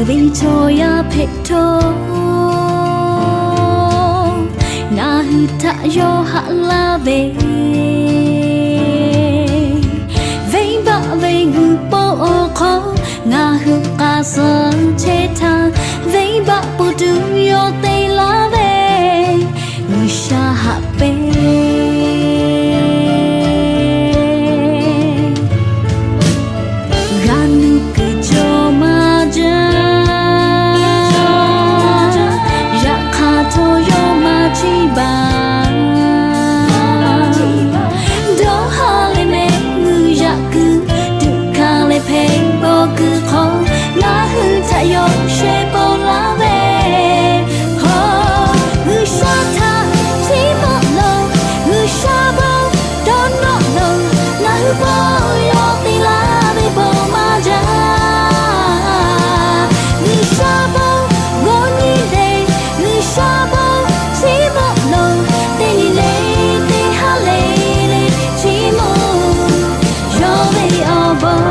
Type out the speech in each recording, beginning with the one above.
Ve chaw yaˇ hpehꞈ htawˇ, ngaˬ hui htaꞈ yawˇ haꞈ laˇ ve, venˇbaˆ ve g'uiˬ pawˆ awˬ hk'aw ngaˬ hui k'a suh chehˇ htaˇ, venˇbaˆ po tuˬ yawˇ te laˇ ve, G'uiˬsha haꞈ pehnˇ. G'a nuˇ kuiˬ cawˬ maˇ jaˇ. Yaꞈ hk'aˇ htawˇ yawˇ maˇ chiˇ baˬ. Dawˇ haˍ leh mehˆ g'uiˬ yaꞈ kuiˬ, tuꞈ hkanˍ leh hpehꞈ bawˬ kuiˬ hk'aw, ngaˬ hui htaꞈ yawˇ shehˍ paw laˇ ve. Hawˬ, G'uiˬsha htaꞈ chiˇ mvuh loˬ, G'uiˬsha bon dawˇ nawˆ loˬ, ngaˬ hui bon yawˇ te laˇ ve bon maˇ jaˇ. G'uiˬsha bon g'aw nyi le, G'uiˬsha bon chiˇ mvuh loˬ, teˇ nyi le teˇ haˉ le le chiˇ mvuh yawˇ ve awˬ bon.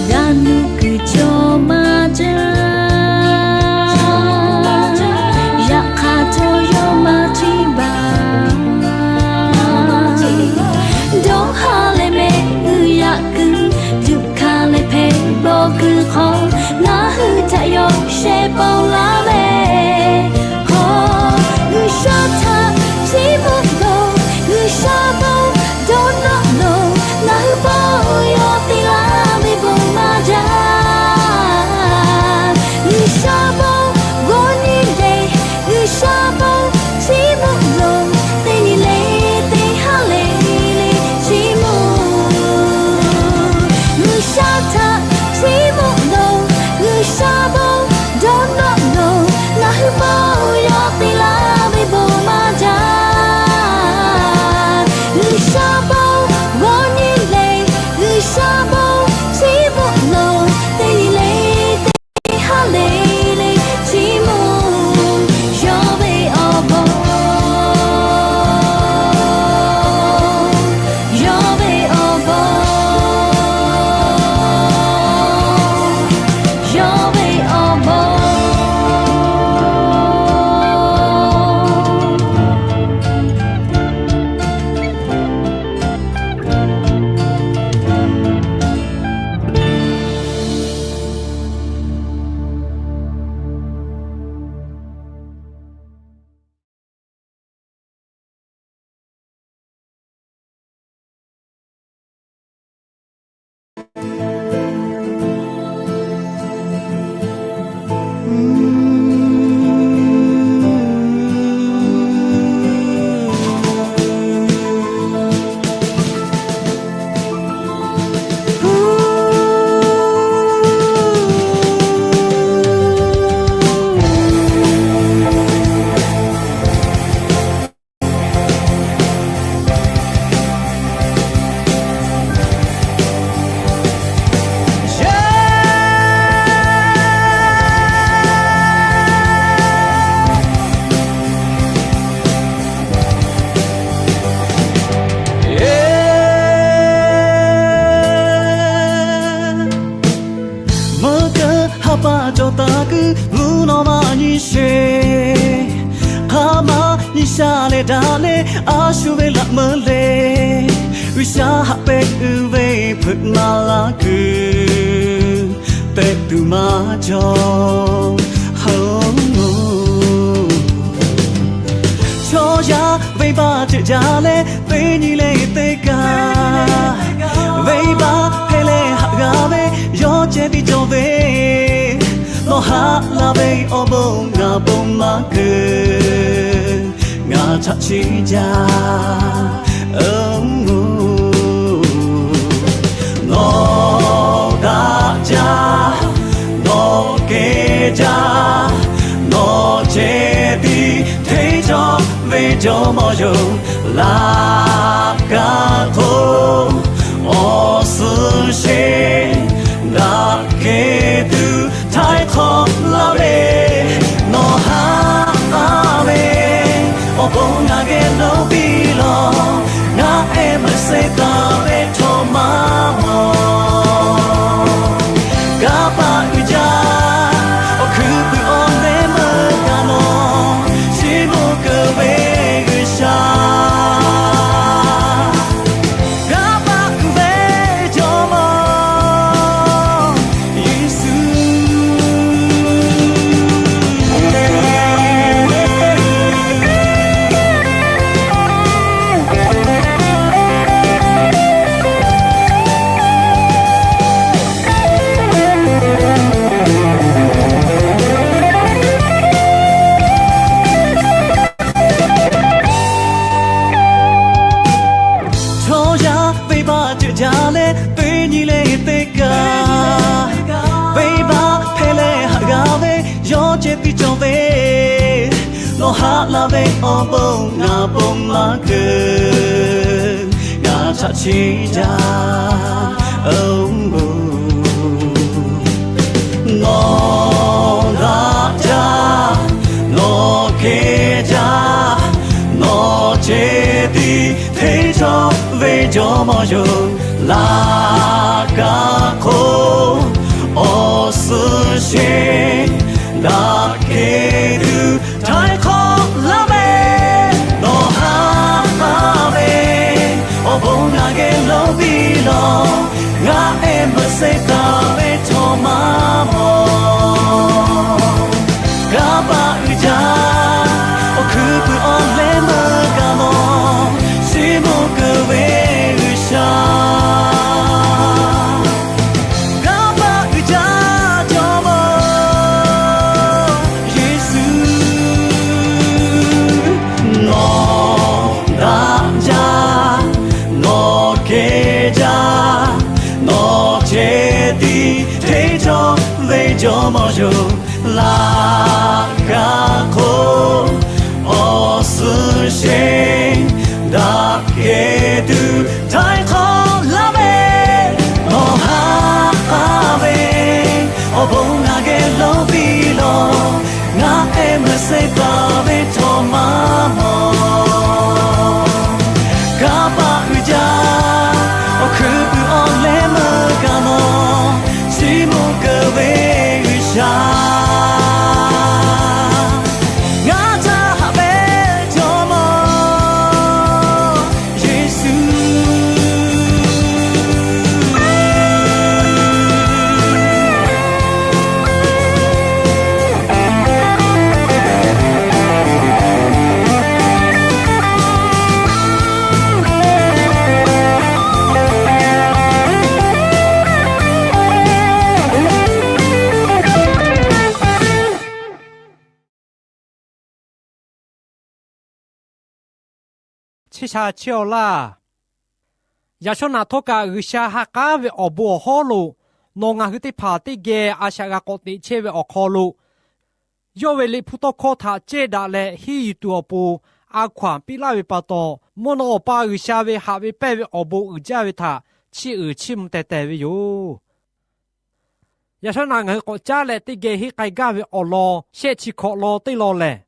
G'a nuˇ kuiˬ cawˬ maˇ jaˇ. Yaꞈ hk'aˇ htawˇ yawˇ maˇ chiˇ baˬ. Dawˇ haˍ leh mehˆ g'uiˬ yaꞈ kuiˬ, tuꞈ hkanˍ leh hpehꞈ bawˬ kuiˬ hk'aw, ngaˬ hui htaꞈ yawˇ shehˍ paw laˇ ve. Hawˬ, G'uiˬsha htaꞈ chiˇ mvuh loˬ, G'uiˬsha bon dawˇ nawˆ loˬ, ngaˬ hui bon yawˇ te laˇ ve bon maˇ jaˇ. G'uiˬsha bon g'aw nyi le, G'uiˬsha bon chiˇ mvuh loˬ, teˇ nyi le teˇ haˉ le le chiˇ mvuh. G'uiˬsha htaꞈ chiˇ mvuh loˬ, G'uiˬsha bon dawˇ nawˆ loˬ, ngaˬ hui bon yawˇ te laˇ ve bon maˇ jaˇ. G'uiˬsha bon g'aw nyi le, G'uiˬsha bon chiˇ mvuh loˬ, teˇ nyi le teˇ haˉ le le chiˇ mvuh yawˇ ve awˬ bon. Yawˇ ve awˬ bon, yawˇ ve awˬ bon, Meuˇ keu ha pa cawˬ taˍ kuiˬ mvuhˇ naw ma nyi sheˍ. Hk'aˬ ma nyi sha leh daꞈ leh a shu ve laꞈ meuˇ le. G'uiˬsha haꞈ pehnˇ uiˍ ve hpeuꞈ maˍ laˇ kuiˬ tehꞈ tuˬ maˇ cawˬ. Chaw yaˇ venˇbaˆ ceuˬ jaˇ leh teˇ nyi le teˇ kaꞈ, venˇbaˆ hpehꞈ leh haꞈ g'a ve yawˇ ceh tiˉ cawˬ ve. Nawˬ haꞈ laˇ ve awˬ bon ngaˬ bon maˇ keu. Ngaˬ Htaꞈ chiˇ jaˇ, nawˬ daꞈ jaˇ, nawˬ kehˬ jaˇ, nawˬ ceh tiˉ hteˇ cawˇ ve Jawˇmawˇ yoˬ. Laꞈ ka hk'oˆ awˬ suhˍ sheˍ daꞈ kehˬ tuˬ htaiˍ hk'awꞈ laˇ ve, nawˬ haꞈ k'aˉ ve awˬ bon ngaˬ geh lonˉ piˇ lawˬ. Ngaˬ ehˉ meuꞈ sehˉ taˍ ve htawˇ maˇ mawˬ. Kanˇ paˆ uiˍ jaˇ, awˬ hkuiˉ puiˍ awˬ leh meuˇ gaˬ nawˬ, chi mawˬ keunˍ ve G'uiˬsha. Kanˇ paˆ uiˍ ve Jawˇmawˇ Yeˍsuˆ. Chaw yaˇ venˇbaˆ ceuˬ jaˇ leh teˇ nyi le teˇ kaꞈ, venˇbaˆ hpehˇ leh haꞈ g'a ve yawˇ ceh tiˉ cawˬ ve, nawˬ haꞈ laˇ ve awˬ bon ngaˬ bon maˇ keunˍ. Ngaˬ htaꞈ chiˇ jaˇ, oˬ, nawˬ daꞈ jaˇ, nawˬ kehˬ jaˇ, nawˬ ceh tiˉ hteˇ cawˇ ve Jawˇmawˇ yoˬ. Laꞈ ka hk'oˆ awˬ suhˍ sheˍ daꞈ kehˬ tuˬ htaiˍ hk'awꞈ laˇ ve, nawˬ haꞈ k'aˉ ve awˬ bon ngaˬ geh lonˉ piˇ lawˬ. Ngaˬ ehˉ meuꞈ sehˉ taˍ ve htawˇ maˇ mawˬ. Kanˇ paˆ uiˍ jaˇ, awˬ hkuiˉ puiˍ awˬ leh meuˇ gaˬ nawˬ, chi mawˬ keunˍ ve G'uiˬsha. Kanˇ paˆ uiˍ jaˇ, Jawˇmawˇ Yeˍsuˆ. Nawˬ daꞈ jaˇ, nawˬ kehˬ jaˇ, nawˬ ceh tiˉ hteˇ cawˇ ve Jawˇmawˇ yoˬ. Laꞈ ka hk'oˆ awˬ suhˍ sheˍ daꞈ kehˬ tuˬ htaiˍ hk'awꞈ laˇ ve, nawˬ haꞈ k'aˉ ve awˬ bon ngaˬ geh lonˉ piˇ lawˬ. Ngaˬ ehˉ meuꞈ sehˉ taˍ ve htawˇ maˇ mawˬ. Kanˇ paˆ uiˍ jaˇ, awˬ hkuiˉ puiˍ awˬ leh meuˇ gaˬ nawˬ, chi mawˬ keunˍ ve G'uiˬsha. Ngaˬ htaꞈ haꞈ ve Jawˇmawˇ Yeˍsuˆ. Chi shaˍ chi awˬ laˇ. Yaꞈ shawˉ naꞈ htawˇ kaꞈ G'uiˬsha ha k'aˉ ve awˬ bon awˬ hawˉ lo nawˬ ngaˬ hui teˇ hpaˍ teˇ geh a shaꞈ g'a k'awꞈ teꞈ chehˇ ve awˬ hk'aw lo, yawˇ ve Liꞈ hpu tawˇ hkawˇ htaꞈ cehˇ daꞈ leh henˇ yuˬ tuˬ awˬ pon a hkaw-anˬ piˇ laˇ ve pa taw, mvuhˇ naw Awˬ pa G'uiˬsha ve haꞈ ve pehnˇ ve awˬ bon uiˍ jaˇ ve htaꞈ chiˇ uiˍ chiˇ mvuh teh teh ve yoˬ. Yaꞈ shawˉ naꞈ ngaˬ hui k'awꞈ caˉ leh teˇ geh henˇ k'ai gaˇ ve awˬ lawn shehˆ chi hkawꞈ lawn teˇ lawn lehˬ,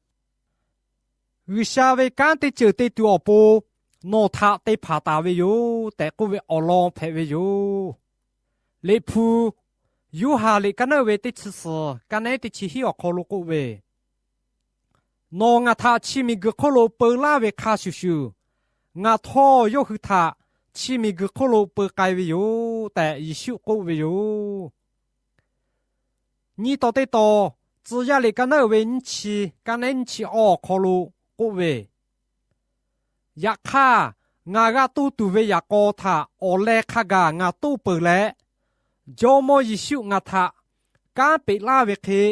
G'uiˬsha ve kanˉ teˇ ceuˬ te tuˬ awˬ pon nawˬ htaꞈ te hpanˍ taˍ ve yoˬ tehꞈ k'oˆ ve awˬ lawn hpehꞈ ve yoˬ. Liꞈ hpu Yoˇhanˬ liꞈ kaˉ naˉ ve teˇ chi suhˍ kaˉ naˉ teˇ chi hiˉ awˬ hk'aw lo k'oˆ ve, Nawˬ ngaˬ htaꞈ chi miˬguiˬ hk'oˆ lo peu laˇ ve hk'a shuˍ shuˍ, ngaˬ htawˇ yawˇ hui htaꞈ chi miˬguiˬ hk'oˆ lo peu k'ai ve yoˬ tehꞈ Yeˍsuˆ k'oˆ ve yoˬ. Nyiˇ tawn teˇ tawn, Tcuh yaˇ liꞈ kaˉ naˉ uiˍ ve nyiˇ chi kaˉ naˉ nyiˇ chi awˬ hk'aw lo k'oˆ ve, Yaꞈ hk'aˇ, ngaˬ g'a toˇ tuˬ ve yaꞈ k'aw htaꞈ awˬ leh hk'a gaˬ ngaˬ toˇ peuˬ leh, Jawˇmawˇ Yeˍsuˆ ngaˬ htaꞈ kanˉ peꞈ laˇ ve hk'e,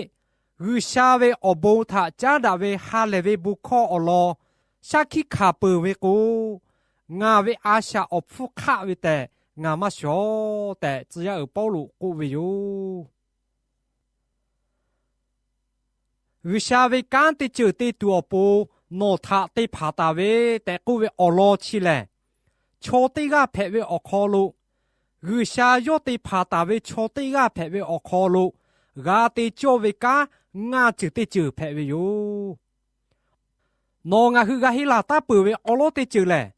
G'uiˬsha ve awˬ bon htaꞈ caˉ daꞈ ve ha lehˬ ve bon hkawˇ awˬ lawn shaˉ hkiˆ hkanˍ peuˬ ve k'o, ngaˬ ve a shaꞈ awˬ hpfuhˇ hk'aˆ ve tehꞈ ngaˬ maˇ shawˍ tehꞈ, tcuh yaˇ uiˍ Pawˇluꞈ k'oˆ ve yoˬ. G'uiˬsha ve kanˉ teˇ ceuˬ te tuˬ awˬ pon nawˬ htaꞈ te hpanˍ taˍ ve tehꞈ k'oˆ ve awˬ lawn chi lehˬ, chaw teˇ g'aˇ hpehꞈ ve awˬ hk'aw lo, G'uiˬsha yawˇ te hpanˍ taˍ ve chaw teˇ g'aˇ hpehꞈ ve awˬ hk'aw lo g'a te cawˇ ve kanˉ ngaˇ ceuˬ teˇ ceuˬ hpehꞈ ve yoˬ. Nawˬ ngaˬ hui g'a henˇ laˬ taˉ peuˬ ve awˉ lawˉ teˇ ceuˬ lehˬ,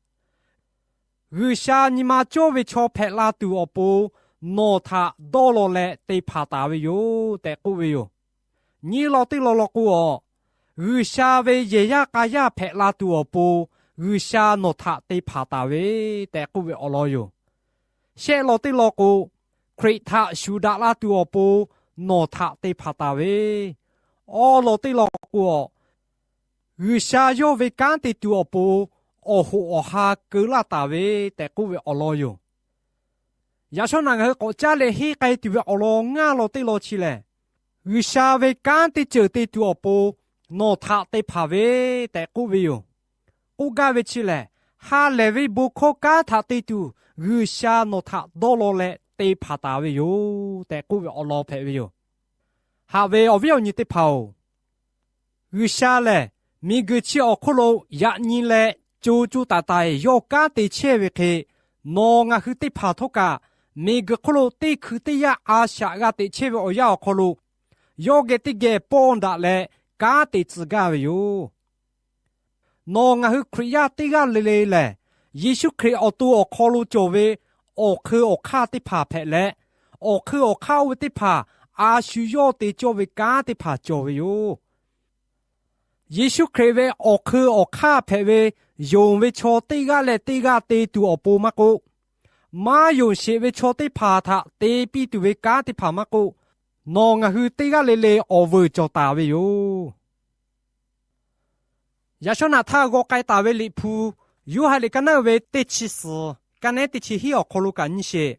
G'uiˬsha nyi ma cawˇ ve chaw hpehꞈ la tuˬ awˬ pon nawˬ htaꞈ dawˇ law leh te hpanˍ taˍ ve yoˬ tehꞈ k'oˆ ve yoˬ. Nyiˇ law teˇ law law k'o a, G'uiˬsha ve yehˬ yaˇ k'a yaˇ hpehꞈ la tuˬ awˬ pon G'uiˬsha nawˬ htaꞈ te hpanˍ taˍ ve tehꞈ k'oˆ ve awˬ lawn yoˬ. Shehˆ law teˇ law k'o, Hkriꞈ htaꞈ shuˍ daꞈ la tuˬ awˬ pon nawˬ htaꞈ te hpanˍ taˍ ve. Awˇ law teˇ law k'o a, G'uiˬsha yawˇ ve kanˉ te tuˬ awˬ pon awˬ hoꞈ awˬ ha keu laˇ taˍ ve tehꞈ k'oˆ ve awˬ lawn yoˬ. Yaꞈ shawˉ naꞈ ngaˬ hui k'awꞈ caˉ leh henˇ k'ai tuˬ ve awˬ lawn ngaˇ law teˇ law chi lehˬ, G'uiˬsha ve kanˉ teˇ ceuˬ te tuˬ awˬ pon nawˬ htaꞈ te hpanˍ ve tehꞈ k'oˆ ve yoˬ. K'oˆ gaˇ ve chi lehˬ, ha lehˬ ve bon hkawˇ kanˉ htaꞈ te tuˬ G'uiˬsha nawˬ htaꞈ dawˇ law leh te hpanˍ taˍ ve yoˬ tehꞈ k'oˆ ve awˬ lawn hpehꞈ ve yoˬ. Haꞈ ve awˬ viˉ awˬ nyi teˇ hpaˍ-oˬ, G'uiˬsha lehˬ miˬguiˬ chi awˬ hk'oˆ lo yaꞈ nyi leh co co taiˍ taiˍ yawˇ kanˉ te chehˇ ve hk'e, nawˬ ngaˬ hui teˇ hpaˍ htawˇ kaꞈ miˬguiˬ hk'oˆ lo teˇ hkui teˇ yanˇ a shaꞈ g'a teꞈ chehˇ ve awˬ yanˇ awˬ hk'aw lo, yawˇ geh teˇ geh pawˇ daꞈ leh kanˉ te tcuh gaˇ ve yoˬ. Nawˬ ngaˬ hui Hkriꞈ yaˇ teˇ g'aˇ le le lehˬ, Yeˍsuˆ Hkriꞈ awˬ to awˬ hk'aw lo cawˬ ve awˬ hk'eu awˬ hk'aˇ teˇ hpaˍ hpehꞈ leh, awˬ hk'eu awˬ hk'aˇ oˇ ve teˇ hpaˍ a shu yawˇ te cawˇ ve kanˉ teˇ hpaˍ cawˬ ve yoˬ. Yeˍsuˆ Hkriꞈ ve awˬ hk'eu awˬ hk'aˇ hpehꞈ ve, yonˍ ve chaw teˇ g'aˇ leh teˇ g'aˇ te tuˬ awˬ pon maˇ k'oˆ, maˇ yonˍ sheˍ ve chaw teˇ hpaˍ htaꞈ te piˇ tuˬ ve kanˉ teˇ hpaˍ maˇ k'oˆ, nawˬ ngaˬ hui teˇ g'aˇ le le awˬ veuˬ cawˬ taˍ ve yoˬ. Yaꞈ shawˉ naꞈ htaˇ g'aw k'ai taˍ ve Liꞈ hpu, Yoˇhanˬ liꞈ ka naˉ ve teˇ chi suhˍ, ka nehˉ teˇ chi hiˉ awˬ hk'aw lo kaꞈ nyi sheˍ.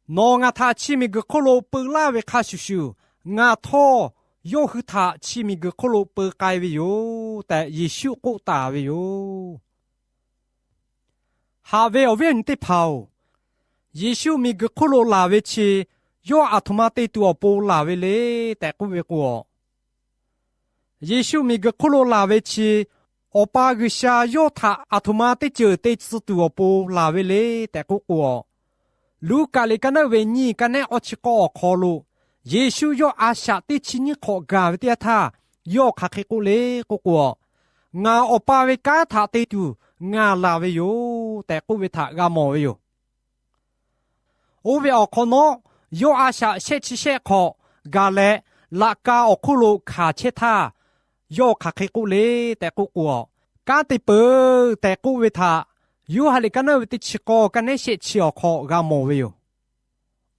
Nawˬ ngaˬ htaꞈ chi miˬguiˬ hk'oˆ lo peu laˇ ve hk'a shuˍ shuˍ, ngaˬ htawˇ yawˇ hui htaꞈ chi miˬguiˬ hk'oˆ lo peu k'ai ve yoˬ tehꞈ Yeˍsuˆ k'oˆ taˍ ve yoˬ. Haꞈ ve awˬ viˉ awˬ nyi teˇ hpaˍ-oˬ, Yeˍsuˆ miˬguiˬ hk'oˆ lo laˬ ve chi yawˇ aˬ htoꞈ ma te tuˬ awˬ pon laˬ ve le tehꞈ k'oˆ ve k'o a, Yeˍsuˆ miˬguiˬ hk'oˆ lo laˬ ve chi Awˬ pa G'uiˬsha yawˇ htaꞈ aˬ htoꞈ ma teˇ ceuˬ te tcuh tuˬ awˬ pon laˬ ve le tehꞈ k'oˆ k'o a, Luˉkaꞈ liꞈ ka naˉ ve nyiˇ, ka nehˉ awˇ chi k'awˇ awˬ hk'aw lo Yeˍsuˆ yawˇ a shaꞈ teˇ chi nyiˇ hk'awꞈ gaˬ ve teˇ yanˇ htaˇ, yawˇ hk'aˬ hk'e k'oˆ le k'oˆ k'o a, Ngaˬ Awˬ pa ve kanˉ htaꞈ te tuˬ ngaˬ laˬ ve yoˬ tehꞈ k'oˆ ve htaꞈ g'a mawˬ ve yoˬ. Oˇ ve awˬ hk'awꞈ nawˉ, yawˇ a shaꞈ shehˆ chi shehˆ hk'awꞈ gaˬ leh, laꞈ ka awˬ hk'oˆ lo hkanˍ chehˇ htaˇ, yawˇ hk'aˬ hk'e k'oˆ le tehꞈ k'oˆ k'o a, Kanˉ te peuˬ tehꞈ k'oˆ ve htaꞈ Yoˇhanˬ liꞈ ka naˉ ve teˇ chi k'awˇ, ka nehˉ shehˆ chi awˬ hk'aw g'a mawˬ ve yoˬ.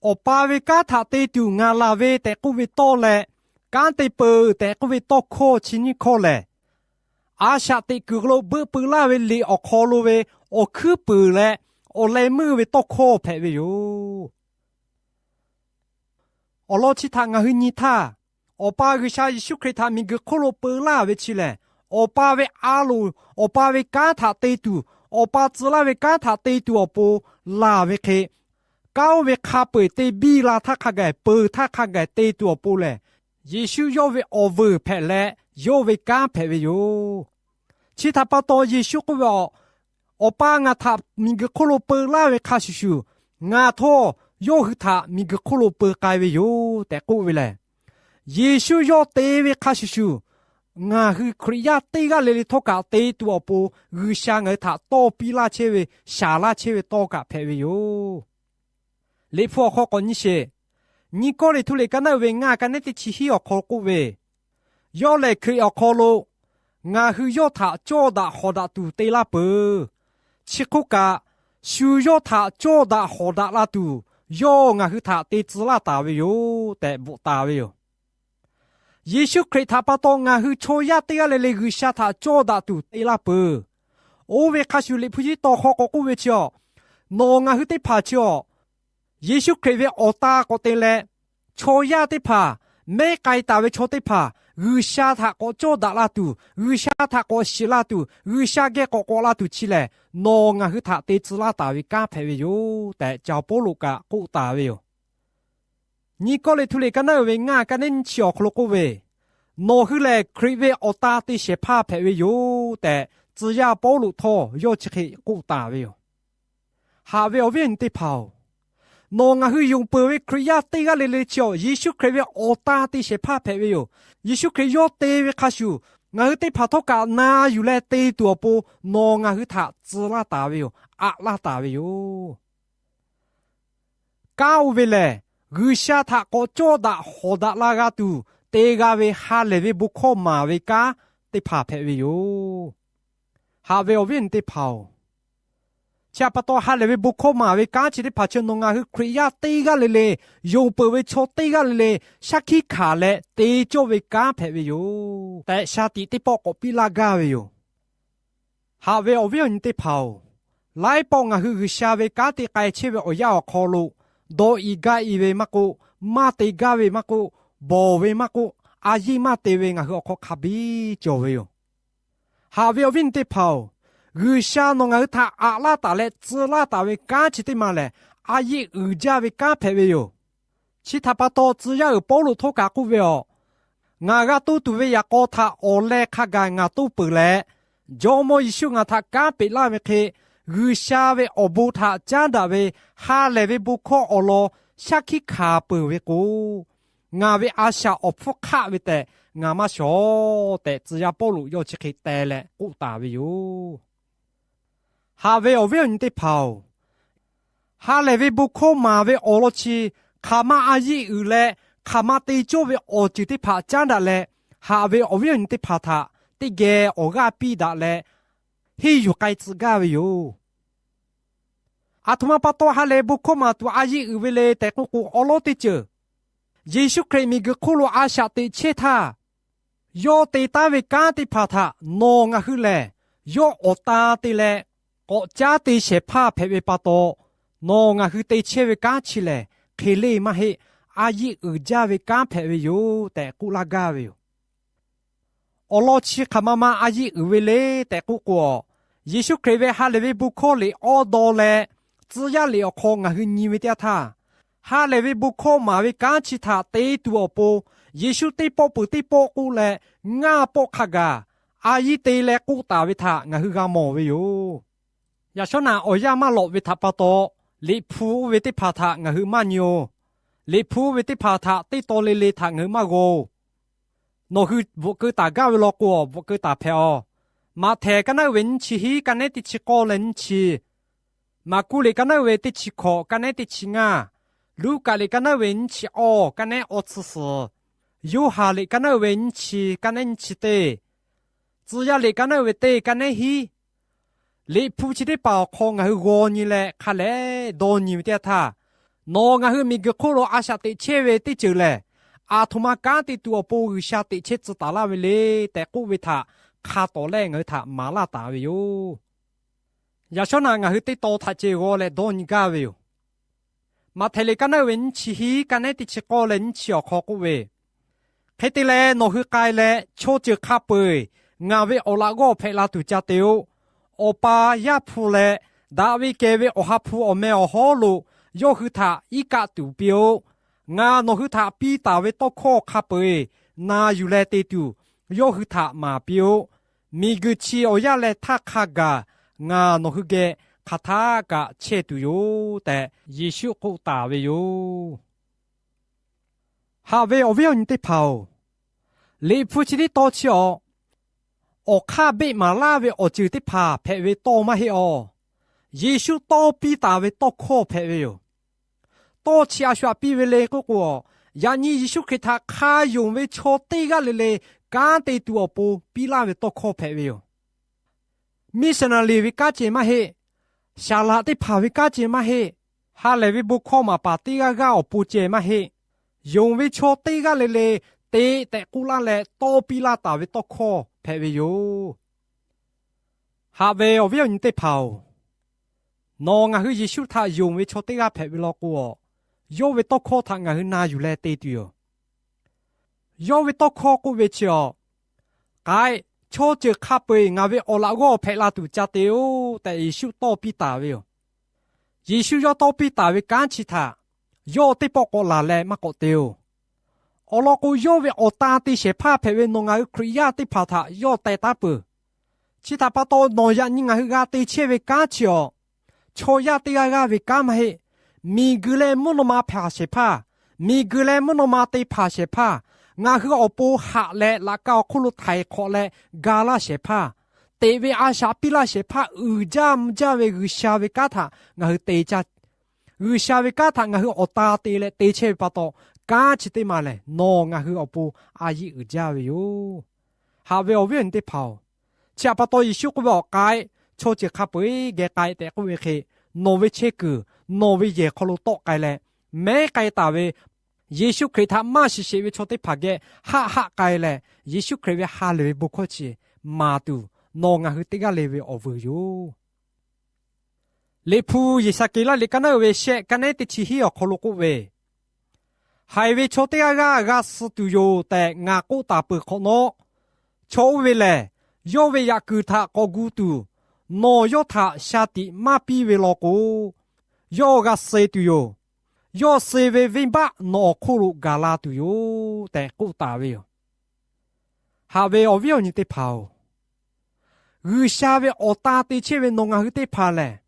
Awˬ pa ve kanˉ htaꞈ te tuˬ ngaˬ laˬ ve tehꞈ k'oˆ ve tawˇ leh, Kanˉ te peuˬ tehꞈ k'oˆ ve tawˇ hkawˇ chi nyiˇ hkawˇ lehˬ, a shaꞈ teꞈ kuiˬ lo beuˆ peu laˇ ve liꞈ awˬ hk'aw lo ve awˬ hkuiˉ puiˍ leh awˬ leh meuˇ ve tawˇ hkawˇ hpehꞈ ve yoˬ. Awˬ lawn chi htaꞈ ngaˬ hui nyi htaˇ, Awˬ pa G'uiˬsha Yeˍsuˆ Hkriꞈ htaꞈ miˬguiˬ hk'oˆ lo peu laˇ ve chi lehˬ, Awˬ pa ve a loˍ, Awˬ pa ve kanˉ htaꞈ te tuˬ, Awˬ pa tcuh laˇ ve kanˉ htaꞈ te tuˬ awˬ pon laˬ ve hk'e, kanˉ oˇ ve hk'a peu-eˬ te biˇ la htaˇ hk'a gaˬ, peuˬ htaˇ hk'a gaˬ te tuˬ awˬ pon lehˬ, Yeˍsuˆ yawˇ ve awˬ veuˬ hpehꞈ leh, yawˇ ve kanˉ hpehꞈ ve yoˬ. Chi htaꞈ pa taw Yeˍsuˆ k'oˆ ve a, Awˬ pa ngaˬ htaꞈ miˬguiˬ hk'oˆ lo peu laˇ ve hk'a shuˍ shuˍ, ngaˬ htawˇ yawˇ hui htaꞈ miˬguiˬ hk'oˆ lo peu k'ai ve yoˬ tehꞈ k'oˆ ve lehˬ, Yeˍsuˆ yawˇ te ve hk'a shuˍ shuˍ, ngaˬ hui Hkriꞈ yaˇ teˇ g'aˇ le le htawˇ kaꞈ te tuˬ awˬ pon G'uiˬsha ngaˬ hui htaꞈ tawˇ piˇ laˇ chehˇ ve, shaˍ laˇ chehˇ ve tawˇ kaꞈ hpehꞈ ve yoˬ. Liꞈ hpu awˬ hk'aw k'awꞈ nyi sheˍ. Nyiˇ Kawˇrenˍhtuˆ liꞈ ka naˉ ve ngaˇ, ka nehˉ teˇ chi hiˉ awˬ hk'aw k'oˆ ve, Yawˇ lehˬ Hkriꞈ awˬ hk'aw lo ngaˬ hui yawˇ htaꞈ cawˇ daꞈ hawˍ daꞈ tuˬ te laˇ peuˬ. Chi hk'oˆ kaꞈ, shu yawˇ htaꞈ cawˇ daꞈ hawˍ daꞈ la tuˬ, yawˇ ngaˬ hui htaꞈ te tcuh laˇ taˍ ve yoˬ tehꞈ bvuhꞈ taˍ ve yoˬ. Yeˍsuˆ Hkriꞈ htaꞈ pa taw ngaˬ hui chaw yaˇ teˇ g'aˇ le le G'uiˬsha htaꞈ cawˇ daꞈ tuˬ te laˇ peuˬ. Oˇ ve hk'a shuˍ Liꞈ hpu chi tawˇ hk'aw k'awꞈ k'oˆ ve chi a, nawˬ ngaˬ hui teˇ hpaˍ chi a, Yeˍsuˆ Hkriꞈ ve awˬ ta k'awꞈ te leh, chaw yaˇ teˇ hpaˍ, mehˉ k'ai taˍ ve chaw teˇ hpaˍ, G'uiˬsha htaꞈ k'awꞈ cawˇ daꞈ la tuˬ, G'uiˬsha htaꞈ k'awꞈ shiˍ la tuˬ, G'uiˬsha geh k'awꞈ k'awꞈ la tuˬ chi lehˬ, nawˬ ngaˬ hui htaꞈ te tcuh laˇ taˍ ve kanˉ hpehꞈ ve yoˬ tehꞈ, Caˍ Pawˇluꞈ kaꞈ k'oˆ taˍ ve yoˬ. Nyi Kawˇrenˍhtuˆ liꞈ ka naˉ uiˍ ve ngaˇ ka nehˉ nyiˇ chi awˬ hk'aw lo k'oˆ ve, Nawˬ hui lehˬ Hkriꞈ ve awˬ tan te shehˍ hpaˇ hpehꞈ ve yoˬ tehꞈ, tcuh yaˇ Pawˇluꞈ htawˇ yawˇ chi hk'e k'oˆ taˍ ve yoˬ. Haꞈ ve awˬ viˉ awˬ nyi teˇ hpaˍ-oˬ, nawˬ ngaˬ hui yonˍ peuˬ ve Hkriꞈ yaˇ teˇ g'aˇ le le chi awˬ Yeˍsuˆ Hkriꞈ ve awˬ tan te shehˍ hpaˇ hpehꞈ ve yoˬ. Yeˍsuˆ Hkriꞈ yawˇ te ve hk'a shuˍ, ngaˬ hui teˇ hpaˍ htawˇ kaꞈ na yuˬ leh te tuˬ awˬ pon nawˬ ngaˬ hui htaꞈ tcuh laˇ taˍ ve yoˬ. Aꞈ laˇ taˍ ve yoˬ. Kanˉ oˇ ve lehˬ, G'uiˬsha htaꞈ k'awꞈ cawˇ daꞈ hawˍ daꞈ la g'a tuˬ te g'a ve ha lehˬ ve bon hkawˇ maˍ ve kanˉ teˇ hpaˍ hpehꞈ ve yoˬ. Haꞈ ve awˬ viˉ awˬ nyi teˇ hpaˍ-oˬ, chi htaꞈ pa taw ha lehˬ ve bon hkawˇ maˍ ve kanˉ chi teˇ hpaˍ chi nawˬ ngaˬ hui Hkriꞈ yaˇ teˇ g'aˇ le le, yonˍ peuˬ ve chaw teˇ g'aˇ le le, shaˉ hkiˆ hkanˍ leh te cawˇ ve kanˉ hpehꞈ ve yoˬ tehꞈ, shaˍ tiꞈ teˇ pawˆ k'awꞈ piˇ laˇ gaˇ ve yoˬ. Haꞈ ve awˬ viˉ awˬ nyi teˇ hpaˍ-oˬ, laiˉ pawˆ ngaˬ hui G'uiˬsha ve kanˉ te k'ai chehˇ ve awˬ yanˇ awˬ hk'aw lo, dawˇ i gaˇ i ve maˇ k'oˆ, maˇ te gaˇ ve maˇ k'oˆ, bawˬ ve maˇ k'oˆ, a yiˇ maˇ te ve ngaˬ hui awˬ hk'aw hk'a biˇ cawˬ ve yoˬ. Haꞈ ve awˬ viˉ awˬ nyi teˇ hpaˍ-oˬ, G'uiˬsha nawˬ ngaˬ hui htaꞈ aꞈ laˇ taˍ leh tcuh laˇ taˍ ve kanˉ chi teˇ maˬ lehˬ, a yiˇ uiˍ jaˇ ve kanˉ hpehꞈ ve yoˬ. Chi htaꞈ pa taw, tcuh yaˇ uiˍ Pawˇluꞈ htawˇ kaꞈ k'oˆ ve, Awˬ, ngaˬ g'a toˇ tuˬ ve yaꞈ k'aw htaꞈ awˬ leh hk'a gaˬ ngaˬ toˇ peuˬ leh, Jawˇmawˇ Yeˍsuˆ ngaˬ htaꞈ kanˉ peꞈ laˇ ve hk'e, G'uiˬsha ve awˬ bon htaꞈ caˉ daꞈ ve ha lehˬ ve bon hkawˇ awˬ lawn shaˉ hkiˆ hkanˍ peuˬ ve k'o, ngaˬ ve a shaꞈ awˬ hpfuhˇ hk'aˆ ve tehꞈ ngaˬ maˇ shawˍ tehꞈ, tcuh yaˇ Pawˇluꞈ yawˇ chi hk'e teh leh k'oˆ taˍ ve yoˬ. Haꞈ ve awˬ viˉ awˬ nyi teˇ hpaˍ-oˬ, ha lehˬ ve bon hkawˇ maˍ ve awˬ lawn chi hk'aˬ ma a yiˇ uiˍ leh hk'aˬ ma te cawˇ ve awˬ ceuˬ teˇ hpaˍ caˉ daꞈ leh, haꞈ ve awˬ viˉ awˬ nyi teˇ hpaˍ htaꞈ teˇ geh awˬ g'aˇ piˇ daꞈ leh, henˇ yuˬ k'ai tcuh gaˇ ve yoˬ. Aˬ htoꞈ ma pa taw ha lehˬ bon hkawˇ maˍ tuˬ a yiˇ uiˍ ve le tehꞈ k'oˆ k'o, awˉ lawˉ teˇ ceuˬ Yeˍsuˆ Hkriꞈ miˬguiˬ hk'oˆ lo a shaꞈ teꞈ chehˇ htaˇ, yawˇ te taˉ ve kanˉ teˇ hpaˍ htaꞈ nawˬ ngaˬ hui lehˬ, yawˇ awˬ tan te leh k'awꞈ caˉ te shehˍ hpaˇ hpehꞈ ve pa taw, nawˬ ngaˬ hui te chehˇ ve kanˉ chi lehˬ, hk'e leˇ maˇ heˆ, a yiˇ uiˍ jaˇ ve kanˉ hpehꞈ ve yoˬ tehꞈ k'oˆ laˇ gaˇ ve yoˬ. Awˬ lawn chi hk'aˬ ma ma a yiˇ uiˍ ve le tehꞈ k'oˆ k'o, Yeˍsuˆ Hkriꞈ ve ha lehˬ ve bon hkawˇ liꞈ awˇ daw leh tcuh yaˇ liꞈ awˬ hk'aw ngaˬ hui nyi ve teˇ yanˇ htaˇ, ha lehˬ ve bon hkawˇ maˍ ve kanˉ chi htaꞈ te tuˬ awˬ pon, Yeˍsuˆ teˇ pawˆ peuˬ teˇ pawˆ k'oˆ leh, ngaˇ pawˆ hk'a gaˬ a yiˇ te leh k'oˆ taˍ ve htaꞈ ngaˬ hui g'a mawˬ ve yoˬ. Yaꞈ shawˉ naꞈ awˬ yanˇ maˇ lawꞈ ve htaꞈ pa taw, Liꞈ hpu oˇ ve teˇ hpaˍ htaꞈ ngaˬ hui maˇ nyi-oˬ. Liꞈ hpu oˇ ve teˇ hpaˍ htaꞈ teˇ taw le le htaꞈ ngaˬ hui maˇ g'aw-oˬ. Nawˬ hui bvuhꞈ keu taˍ gaˇ ve law k'o, bvuhꞈ keu taˍ hpehꞈ-aˬ. Maꞈhtehˍ ka naˉ uiˍ ve nyiˇ chi hiˉ ka nehˉ teˇ chi k'awˇ leh nyiˇ chi, Maˍkuˆ liꞈ ka naˉ uiˍ ve teˇ chi hkawꞈ ka nehˉ teˇ chi ngaˇ, Luˉkaꞈ liꞈ ka naˉ uiˍ ve nyiˇ chi awˇ ka nehˉ awˇ tcuh suhˍ, Yoˇhanˬ liꞈ ka naˉ uiˍ ve nyiˇ chi ka nehˉ nyiˇ chi teˇ, Tcuh yaˇ liꞈ ka naˉ uiˍ ve teˇ ka nehˉ hiˉ, Liꞈ hpu chi teˇ hpaˍ awˬ hk'aw ngaˬ hui g'aw nyi leh hk'a lehˬ dawˇ nyi ve teˇ yanˇ htaˇ, nawˬ ngaˬ hui miˬguiˬ hk'oˆ lo a shaꞈ teꞈ chehˇ ve teˇ ceuˬ lehˬ, aˬ htoꞈ ma kanˉ te tuˬ awˬ pon G'uiˬsha teꞈ chehˇ tcuh taˍ laˇ ve le tehꞈ k'oˆ ve htaꞈ hk'a tawˍ lehˇ ngaˬ hui htaꞈ maˍ laˇ taˍ ve yoˬ. Yaꞈ shawˉ naꞈ ngaˬ hui teˇ taw htaꞈ ceh g'aw leh dawˇ nyi gaˇ ve yoˬ. Maꞈhtehˍ liꞈ ka naˉ uiˍ ve nyiˇ chi hiˉ ka nehˉ teˇ chi k'awˇ leh nyiˇ chi awˬ hk'aw k'oˆ ve, Hk'e te leh, nawˬ hui k'ai leh chaw ceuˬ hk'a peu-eˬ ngaˬ ve awˬ laꞈ g'awˇ hpehꞈ la tuˬ ca te-o. Awˬ pa, Yaˇ hpu leh daꞈ ve kehˬ ve Awˬ ha hpu awˬ meh awˬ hawˉ lo yawˇ hui htaꞈ iˉ kaˆ tuˬ piˇ-oˆ. Ngaˬ nawˬ hui htaꞈ piˇ taˍ ve tawˇ hkawˇ hk'a peu-eˬ na yuˬ leh te tuˬ yawˇ hui htaꞈ maˍ piˇ-oˆ. Miˬguiˬ chi awˬ yanˇ leh htaˇ hk'a gaˬ ngaˬ nawˬ hui geh hk'aˬ htaˆ kaꞈ chehˇ tuˬ yoˬ tehꞈ Yeˍsuˆ k'oˆ taˍ ve yoˬ. Haꞈ ve awˬ viˉ awˬ nyi teˇ hpaˍ-oˬ, Liꞈ hpu chi teˇ taw chi awˬ, awˬ hk'aˇ beˆ maˍ laˇ ve awˬ ceuˬ teˇ hpaˍ hpehꞈ ve tawˇ maˇ heˆ awˬ. Yeˍsuˆ tawˇ piˇ taˍ ve tawˇ hkawˇ hpehꞈ ve yoˬ. Tawˇ chi a shu htaꞈ piˇ ve le k'oˆ k'o, yaꞈ nyi Yeˍsuˆ Hkriꞈ htaꞈ hk'a yonˍ ve chaw teˇ g'aˇ le le kanˉ te tuˬ awˬ pon piˇ laˇ ve tawˇ hkawˇ hpehꞈ ve yoˬ. Missionary ve kanˉ ceh maˇ heˆ. Saˍ laꞈ teˇ hpaˍ ve kanˉ ceh maˇ heˆ. Ha lehˬ ve bon hkawˇ maˍ paˍ teˇ g'aˇ g'aˇ awˬ pon ceh maˇ heˆ. Yonˍ ve chaw teˇ g'aˇ le le te tehꞈ k'oˆ laˇ leh tawˇ piˇ laˇ taˍ ve tawˇ hkawˇ hpehꞈ ve yoˬ. Haꞈ ve awˬ viˉ awˬ nyi teˇ hpaˍ-oˬ, nawˬ ngaˬ hui Yeˍsuˆ htaꞈ yonˍ ve chaw teˇ g'aˇ hpehꞈ ve law k'o, yawˇ ve tawˇ hkawˇ htaꞈ ngaˬ hui na yuˬ leh te tuˬ yoˬ. Yawˇ ve tawˇ hkawˇ k'oˆ ve chi awˬ, K'ai, chaw ceuˬ hk'a peu-eˬ ngaˬ ve awˬ laꞈ g'awˇ hpehꞈ la tuˬ ca te-oˬ tehꞈ Yeˍsuˆ tawˇ piˇ taˍ ve yoˬ. Yeˍsuˆ yawˇ tawˇ piˇ taˍ ve kanˉ chi htaꞈ yawˇ teˇ pawˆ k'awꞈ laˬ leh maˇ k'awꞈ te-oˬ. Awˬ lawn k'o, yawˇ ve awˬ tan te shehˍ hpaˇ hpehꞈ ve nawˬ ngaˬ hui Hkriꞈ yaˇ teˇ hpaˍ htaꞈ yawˇ teh taˉ peuˬ. Chi htaꞈ pa taw, nawˬ yaꞈ nyi ngaˬ hui g'a te chehˇ ve kanˉ chi awˬ, chaw yaˇ teˇ g'aˇ g'aˇ ve kanˉ maˇ heˆ. Miˬguiˬ leh mvuhˇ naw ma hpanˍ shehˍ hpaˇ, miˬguiˬ leh mvuhˇ naw ma te hpanˍ shehˍ hpaˇ, ngaˬ hui awˬ pon haꞈ leh laꞈ ka awˬ hk'oˆ lo htaiˍ hk'awꞈ leh ga laˇ shehˍ hpaˇ, teꞈ ve a shaꞈ piˇ laˇ shehˍ hpaˇ uiˍ jaˇ mvuh jaˇ ve G'uiˬsha ve kanˉ htaꞈ ngaˬ hui te caˇ. G'uiˬsha ve kanˉ htaꞈ ngaˬ hui awˬ ta te leh te chehˇ ve pa taw, kanˉ chi teˇ maˬ lehˬ nawˬ ngaˬ hui awˬ pon a yiˆ uiˍ jaˇ ve yoˬ. Haꞈ ve awˬ viˉ awˬ nyi teˇ hpaˍ-oˬ, chi htaꞈ pa taw Yeˍsuˆ k'oˆ ve, Awˬ k'ai, chaw ceuˬ hk'a peu-eˬ geh k'ai tehꞈ k'oˆ ve hk'e, nawˬ ve chehˇ kuiˬ, nawˬ ve yehˬ hk'aw lo tawˆ k'ai leh, mehˉ k'ai taˍ ve Yeˍsuˆ Hkriꞈ htaꞈ maˇ shiˍ sheˍ ve chaw teˇ hpaˍ geh haˆ haˆ k'ai leh, Yeˍsuˆ Hkriꞈ ve ha lehˬ ve bon hkawˇ chi maˍ tuˬ nawˬ ngaˬ hui teˇ g'aˇ le ve awˬ vuiˬ yoˬ. Liꞈ hpu Yeˍsaˍkeˍlaˆ liꞈ kaˉ naˉ uiˍ ve shehˆ kaˉ nehˉ teˇ chi hiˉ awˬ hk'aw lo k'oˆ ve, Haiˬ ve chaw teˇ g'aˇ g'aˇ g'a suh tuˬ yoˬ tehꞈ ngaˬ k'oˆ taˍ peuˬ hk'awꞈ nawˉ, chaw oˇ ve lehˬ yawˇ ve yaꞈ kuiˬ htaꞈ k'awꞈ gu tuˬ, nawˬ yawˇ htaꞈ shaˍ tiꞈ maˇ piˇ ve law k'o, yawˇ g'a suh tuˬ yoˬ. Yawˇ suh ve venˇbaˆ nawˬ awˬ hk'oˆ lo gaˬ la tuˬ yoˬ tehꞈ k'oˆ taˍ ve yoˬ. Haꞈ ve awˬ viˉ awˬ nyi teˇ hpaˍ-oˬ, G'uiˬsha ve awˬ ta te chehˇ ve nawˬ ngaˬ hui teˇ hpaˍ lehˬ,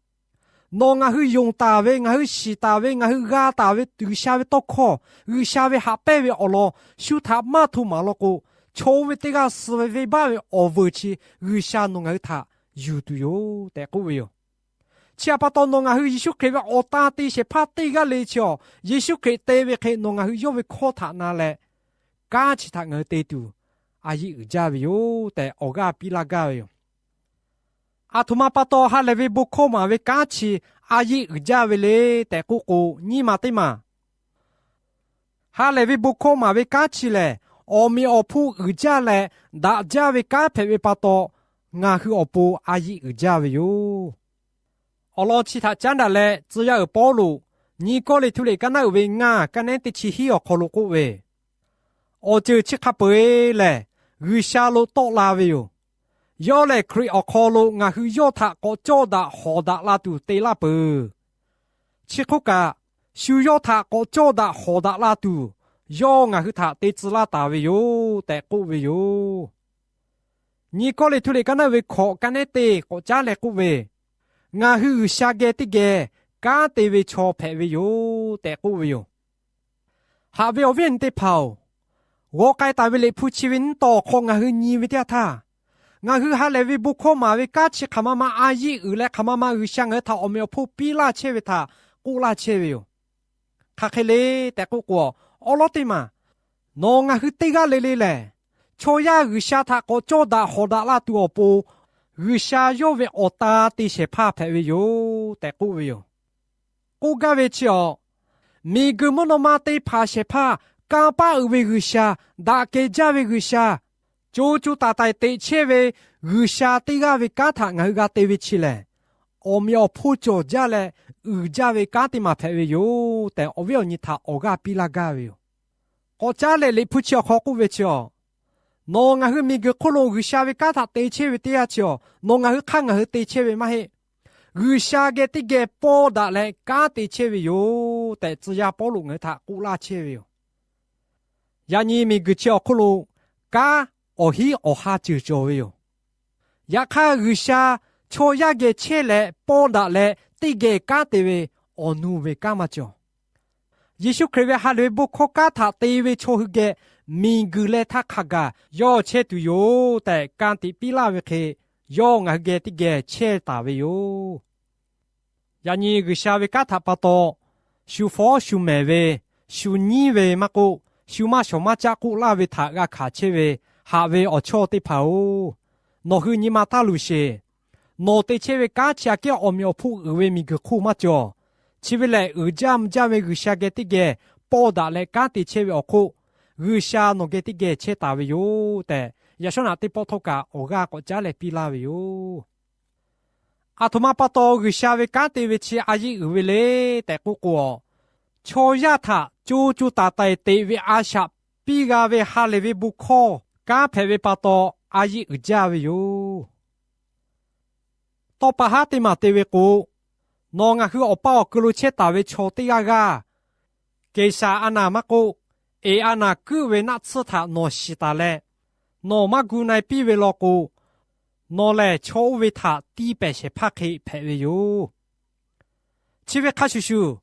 nawˬ ngaˬ hui yonˍ taˍ ve, ngaˬ hui shiˍ taˍ ve, ngaˬ hui g'a taˍ ve G'uiˬsha ve tawˇ hkawˇ, G'uiˬsha ve haꞈ pehnˇ ve awˬ lawn shu htaꞈ maˇ hto maˍ law k'o, chaw oˇ ve teˇ g'aˇ suh ve venˇbaˆ ve awˬ vuiˬ chi G'uiˬsha nawˬ ngaˬ hui htaꞈ yuˬ tuˬ yoˬ tehꞈ k'oˆ ve yoˬ. Chi htaꞈ pa taw, nawˬ ngaˬ hui Yeˍsuˆ Hkriꞈ ve awˬ ta te shehˍ hpaˇ teˇ g'aˇ le chi awˬ, Yeˍsuˆ Hkriꞈ te ve hk'e nawˬ ngaˬ hui yawˇ ve hkawˇ htaꞈ na leh, kanˉ chi htaꞈ ngaˬ hui te tuˬ a yiˆ uiˍ jaˇ ve yoˬ tehꞈ awˬ g'aˇ piˇ laˇ gaˇ ve yoˬ. Aˬ htoꞈ ma pa taw ha lehˬ ve bon hkawˇ maˍ ve kanˉ chi a yiˆ uiˍ jaˇ ve le tehꞈ k'oˆ k'o, nyiˇ maˬ teˇ maˬ, ha lehˬ ve bon hkawˇ maˍ ve kanˉ chi lehˬ, awˬ meꞈ awˬ hponˇ uiˍ jaˇ leh daꞈ jaˇ ve kanˉ hpehꞈ ve pa taw, ngaˬ hui awˬ pon a yiˆ uiˍ jaˇ ve yoˬ. Awˬ lawn chi htaꞈ caˉ daꞈ leh, tcuh yaˇ uiˍ Pawˇluꞈ nyi Kawˇrenˍhtuˆ liꞈ kaˉ naˉ uiˍ ve ngaˇ kaˉ nehˉ teˇ chi hiˉ awˬ hk'aw lo k'oˆ ve, Awˬ ceuˬ chi hk'a peu-eˬ lehˬ, G'uiˬsha lo tawˆ la ve yoˬ. Yawˇ lehˬ, Hkriꞈ awˬ hk'aw lo ngaˬ hui yawˇ htaꞈ k'awꞈ cawˇ daꞈ hawˍ daꞈ la tuˬ te laˇ peuˬ. Chi hk'oˆ kaꞈ, shu yawˇ htaꞈ k'awꞈ cawˇ daꞈ hawˍ daꞈ la tuˬ, yawˇ ngaˬ hui htaꞈ te tcuh laˇ taˍ ve yoˬ tehꞈ k'oˆ ve yoˬ. Nyi Kawˇrenˍhtuˆ liꞈ kaˉ naˉ uiˍ ve hkawꞈ kaˉ nehˉ teˇ k'awꞈ caˉ leh k'oˆ ve, Ngaˬ hui G'uiˬsha geh teˇ geh kanˉ te ve chaw hpehꞈ ve yoˬ tehꞈ k'oˆ ve yoˬ. Haꞈ ve awˬ viˉ awˬ nyi teˇ hpaˍ-oˬ, g'aw k'ai taˍ ve Liꞈ hpu chi ve nyiˇ taw awˬ hk'aw ngaˬ hui nyi ve teˇ yanˇ htaˇ, ngaˬ hui ha lehˬ ve bon hkawˇ maˍ ve kanˉ chi hk'aˬ ma ma a yiˆ uiˍ leh hk'aˬ ma ma G'uiˬsha ngaˬ hui htaꞈ awˬ meꞈ awˬ hponˇ piˇ laˇ chehˇ ve htaꞈ k'oˆ laˇ chehˇ ve yoˬ. Hk'aˬ hk'e le tehꞈ k'oˆ k'o, awˉ lawˉ teˇ maˬ, nawˬ ngaˬ hui teˇ g'aˇ le le lehˬ, chaw yaˇ G'uiˬsha htaꞈ k'awꞈ cawˇ daꞈ hawˍ daꞈ la tuˬ awˬ pon, G'uiˬsha yawˇ ve awˬ ta te shehˍ hpaˇ hpehꞈ ve yoˬ tehꞈ k'oˆ ve yoˬ. K'oˆ gaˇ ve chi awˬ, miˬguiˬ mvuhˇ naw ma te hpanˍ shehˍ hpaˇ, kanˇ paˆ uiˍ ve G'uiˬsha, daꞈ kehˬ jaˇ ve G'uiˬsha, co co taiˍ taiˍ teꞈ chehˇ ve G'uiˬsha teˇ g'aˇ ve kanˉ htaꞈ ngaˬ hui g'a te ve chi lehˬ, awˬ meꞈ awˬ hponˇ cawˬ jaˇ leh uiˍ jaˇ ve kanˉ teˇ maˬ hpehꞈ ve yoˬ tehꞈ, awˬ viˉ awˬ nyi htaꞈ awˬ g'aˇ piˇ laˇ gaˇ ve yoˬ. K'awꞈ caˉ leh Liꞈ hpu chi awˬ hk'aw k'oˆ ve chi awˬ, nawˬ ngaˬ hui miˬguiˬ hk'oˆ lo G'uiˬsha ve kanˉ htaꞈ te chehˇ ve teˇ yanˇ chi awˬ, nawˬ ngaˬ hui hk'aˇ ngaˬ hui te chehˇ ve maˇ heˆ. G'uiˬsha geh teˇ geh pawˇ daꞈ leh kanˉ te chehˇ ve yoˬ tehꞈ, tcuh yaˇ Pawˇluꞈ ngaˬ hui htaꞈ k'oˆ laˇ chehˇ ve yoˬ. Yaꞈ nyi miˬguiˬ chi awˬ hk'oˆ lo kanˉ awˬ hinˉ awˬ ha ceuˬ cawˬ ve yoˬ. Yaꞈ hk'aˇ, G'uiˬsha chaw yaˇ geh chehˇ leh pawˇ daꞈ leh teˇ geh kanˉ te ve awˬ nuˇ ve kanˉ maˇ cawˬ. Yeˍsuˆ Hkriꞈ ve ha lehˬ ve bon hkawˇ kanˉ htaꞈ te ve chaw hui geh miˬguiˬ leh htaˇ hk'a gaˬ yawˇ chehˇ tuˬ yoˬ tehꞈ ka tiꞈ piˇ laˇ ve hk'e, yawˇ ngaˬ hui geh teˇ geh chehˇ taˍ ve yoˬ. Yaꞈ nyi G'uiˬsha ve kanˉ htaꞈ pa taw, shu fawˉ shu mehˍ ve, shu nyiˉ ve maˇ k'oˆ, shu maˇ shawˍ maˇ caˆ k'oˆ laˇ ve htaꞈ g'a hkanˍ chehˇ ve haꞈ ve awˬ chawˇ teˇ hpaˍ-oˬ, nawˬ hui nyi ma taˇ luˬ sheˍ. Nawˬ te chehˇ ve kanˉ chi aꞈ kehˉ awˬ meꞈ awˬ hponˇ uiˍ ve miˬguiˬ hk'oˆ maˇ cawˬ. Chi ve lehˬ, uiˍ jaˇ mvuh jaˇ ve G'uiˬsha geh teˇ geh pawˇ daꞈ leh kanˉ te chehˇ ve awˬ hk'oˆ, G'uiˬsha nawˬ geh teˇ geh chehˇ taˍ ve yoˬ tehꞈ, yaꞈ shawˉ naꞈ teˇ pawˆ htawˇ kaꞈ awˬ g'aˇ k'awꞈ caˉ leh piˇ laˇ ve yoˬ. Aˬ htoꞈ ma pa taw G'uiˬsha ve kanˉ te ve chi a yiˆ uiˍ ve le tehꞈ k'oˆ k'o, chaw yaˇ htaꞈ co co taiˍ taiˍ teꞈ ve a shaꞈ piˇ g'a ve ha lehˬ ve bon hkawˇ kanˉ hpehꞈ ve pa taw, a yiˆ uiˍ jaˇ ve yoˬ. Tawˇ pa haˉ teˇ maˬ te ve k'o, nawˬ ngaˬ hui awˬ pa awˬ kuiˬ lo chehˇ taˍ ve chaw teˇ g'aˇ g'aˇ, Keˍsaˍ a naˬ maˇ k'oˆ, Eˍ a naˬ kuiˆ ve naˆ tsuhˇ htaꞈ nawˬ shiˍ taˍ leh, nawˬ maˇ gu na e piˇ ve law k'o, nawˬ lehˬ chaw oˇ ve htaꞈ tiˇ pehˍ shehˍ hpaˇ hk'e hpehꞈ ve yoˬ. Chi ve hk'a shuˍ shuˍ,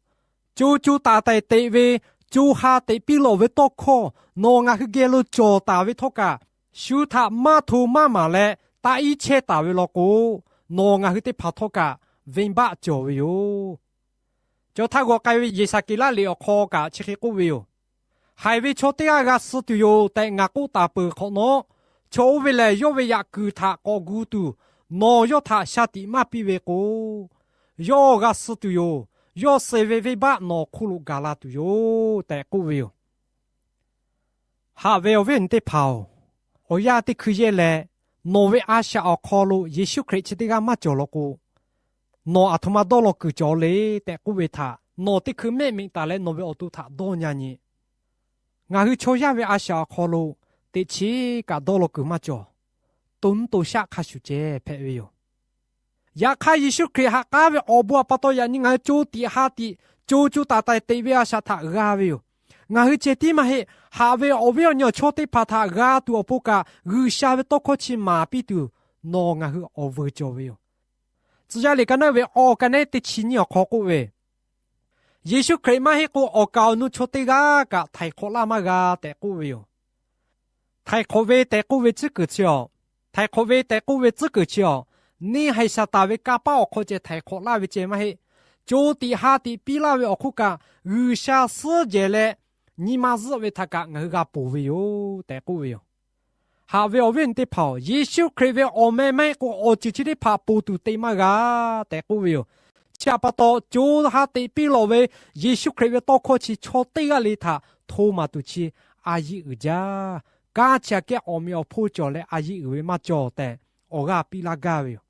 co co taiˍ taiˍ teꞈ ve, co ha teꞈ piˇ lawˬ ve tawˇ hkawˇ nawˬ ngaˬ hui geh lo cawˬ taˍ ve htawˇ kaꞈ, shu htaꞈ maˇ hto maˇ maˍ leh taˆ iˉ chehˇ taˍ ve law k'o, nawˬ ngaˬ hui teˇ hpaˍ htawˇ kaꞈ venˇbaˆ cawˬ ve yoˬ. Cawˬ htaˇ g'aw k'ai ve Yeˍsaˍkeˍlaˆ liꞈ awˬ hk'aw kaꞈ chi hk'e k'oˆ ve yoˬ. Haiˬ ve chaw teˇ g'aˇ g'a suh tuˬ yoˬ tehꞈ ngaˬ k'oˆ taˍ peuˬ hk'awꞈ nawˉ, chaw oˇ ve lehˬ yawˇ ve yaꞈ kuiˬ htaꞈ k'awꞈ gu tuˬ, nawˬ yawˇ htaꞈ shaˍ tiꞈ maˇ piˇ ve k'o, yawˇ g'a suh tuˬ yoˬ. Yawˇ suh ve venˇbaˆ nawˬ hk'oˆ lo gaˬ la tuˬ yoˬ tehꞈ k'oˆ ve yoˬ. Haꞈ ve awˬ viˉ awˬ nyi teˇ hpaˍ-oˬ, awˬ yanˇ teˇ hkui yehˇ leh, nawˬ ve a shaꞈ awˬ hk'aw lo Yeˍsuˆ Hkriꞈ chi teˇ g'aˇ maˇ cawˬ law k'o, nawˬ aˬ htoꞈ ma dawˇ law kuiˬ cawˬ le tehꞈ k'oˆ ve htaꞈ nawˬ teˇ hkui mehˆ meꞈ taˍ leh nawˬ ve awˬ to htaꞈ dawˇ nyi nyi. Ngaˬ hui chaw yaˇ ve a shaꞈ awˬ hk'aw lo teꞈ chiˉ kaꞈ dawˇ law kuiˬ maˇ cawˬ. To nuˇ to shaˆ hk'a shuˍ ceh hpehꞈ ve yoˬ. Yaꞈ hk'aˇ, Yeˍsuˆ Hkriꞈ haꞈ k'aˉ ve awˬ bon awˬ pa taw yaꞈ nyi ngaˬ hui co tiꞈ ha tiꞈ co co taiˍ taiˍ teꞈ ve a shaꞈ htaꞈ g'a ve yoˬ. Ngaˬ hui ceh tiˉ maˇ heˆ. Haꞈ ve awˬ viˉ awˬ nyi awˬ chawˇ teˇ hpaˍ htaꞈ g'a tuˬ awˬ pon kaꞈ, G'uiˬsha ve tawˇ hkawˇ chi maˍ piˇ tuˬ nawˬ ngaˬ hui awˬ vuiˬ cawˬ ve yoˬ. Tcuh yaˇ liꞈ ka naˉ ve awˬ ka nehˉ teˇ chi nyiˇ awˬ hk'aw k'oˆ ve, Yeˍsuˆ Hkriꞈ maˇ heˆ k'o, awˬ kaˍ awˬ nu chaw teˇ g'aˇ kaꞈ htaiˍ hk'awꞈ laˇ maˇ g'a tehꞈ k'oˆ ve yoˬ. Htaiˍ hk'awꞈ ve tehꞈ k'oˆ ve tcuhˉ kuiˬ chi a, htaiˍ hk'awꞈ ve tehꞈ k'oˆ ve tcuhˉ kuiˬ chi a, neˇ haiˬ Saˍtanˍ ve kanˇ paˆ awˬ hk'aw ceh htaiˍ hk'awꞈ laˇ ve ceh maˇ heˆ. Co tiꞈ ha tiꞈ piˇ laˇ ve awˬ hk'oˆ kaꞈ, G'uiˬsha suhˉ jehˬ leh nyi ma zuhˆ ve htaꞈ kaꞈ ngaˬ hui g'a ponˬ ve yoˬ tehꞈ k'oˆ ve yoˬ. Haꞈ ve awˬ viˉ awˬ nyi teˇ hpaˍ-oˬ, Yeˍsuˆ Hkriꞈ ve awˬ meh maˇ heˆ k'o, awˬ ceuˬ chi teˇ hpaˍ ponˬ tuˬ te maˇ g'a tehꞈ k'oˆ ve yoˬ. Chi htaꞈ pa taw, co ha teꞈ piˇ lawˬ ve Yeˍsuˆ Hkriꞈ ve tawˇ hkawˇ chi chaw teˇ g'aˇ le htaꞈ hto maˍ tuˬ chi a yiˆ uiˍ jaˇ. Kanˉ chi aꞈ kehˉ awˬ meꞈ awˬ hponˇ cawˬ leh a yiˆ uiˍ ve maˇ cawˬ tehꞈ awˬ g'aˇ piˇ laˇ gaˇ ve yoˬ.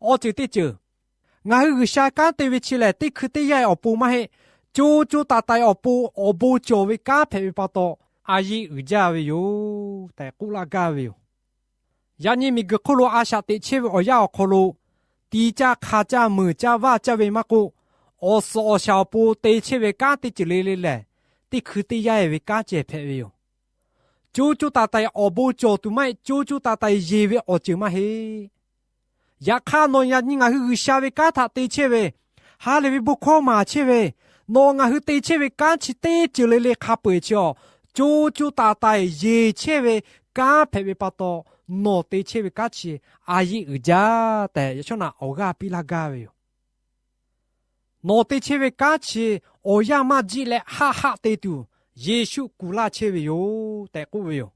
Awˬ ceuˬ teˇ ceuˬ, ngaˬ hui G'uiˬsha kanˉ te ve chi lehˬ, teˇ hkui teˇ yanˇ awˬ pon maˇ heˆ. Co co taiˍ taiˍ awˬ pon awˬ bon cawˬ ve kanˉ hpehꞈ ve pa taw, a yiˆ uiˍ jaˇ ve yoˬ tehꞈ k'oˆ laˇ gaˇ ve yoˬ. Yaꞈ nyi miˬguiˬ hk'oˆ lo a shaꞈ teꞈ chehˇ ve awˬ yanˇ awˬ hk'aw lo, tiˍ caˇ hk'a caˇ meuˍ caˇ vaˇ caˇ ve maˇ k'oˆ, awˬ suhˍ awˬ shaˍ awˬ pon te chehˇ ve kanˉ teˇ ceuˬ le le lehˬ, teˇ hkui teˇ yanˇ e ve kanˉ ceh hpehꞈ ve yoˬ. Co co taiˍ taiˍ awˬ bon cawˬ tuˬ maˇ heˆ. Co co taiˍ taiˍ yeˬ ve awˬ ceuˬ maˇ heˆ. Yaꞈ hk'aˇ, nawˬ yaꞈ nyi ngaˬ hui G'uiˬsha ve kanˉ htaꞈ te chehˇ ve, ha lehˬ ve bon hkawˇ maˍ chehˇ ve, nawˬ ngaˬ hui te chehˇ ve kanˉ chi teˇ ceuˬ le le hk'a peu-eˬ chi a, co co taiˍ taiˍ yeˬ chehˇ ve kanˉ hpehꞈ ve pa taw, nawˬ te chehˇ ve kanˉ chi a yiˆ uiˍ jaˇ tehꞈ, yaꞈ shawˉ naꞈ awˬ g'aˇ piˇ laˇ gaˇ ve yoˬ. Nawˬ te chehˇ ve kanˉ chi awˬ yanˇ maˇ jiˆ leh haˆ haˆ te tuˬ, Yeˍsuˆ kuˬ laˇ chehˇ ve yoˬ tehꞈ k'oˆ ve yoˬ.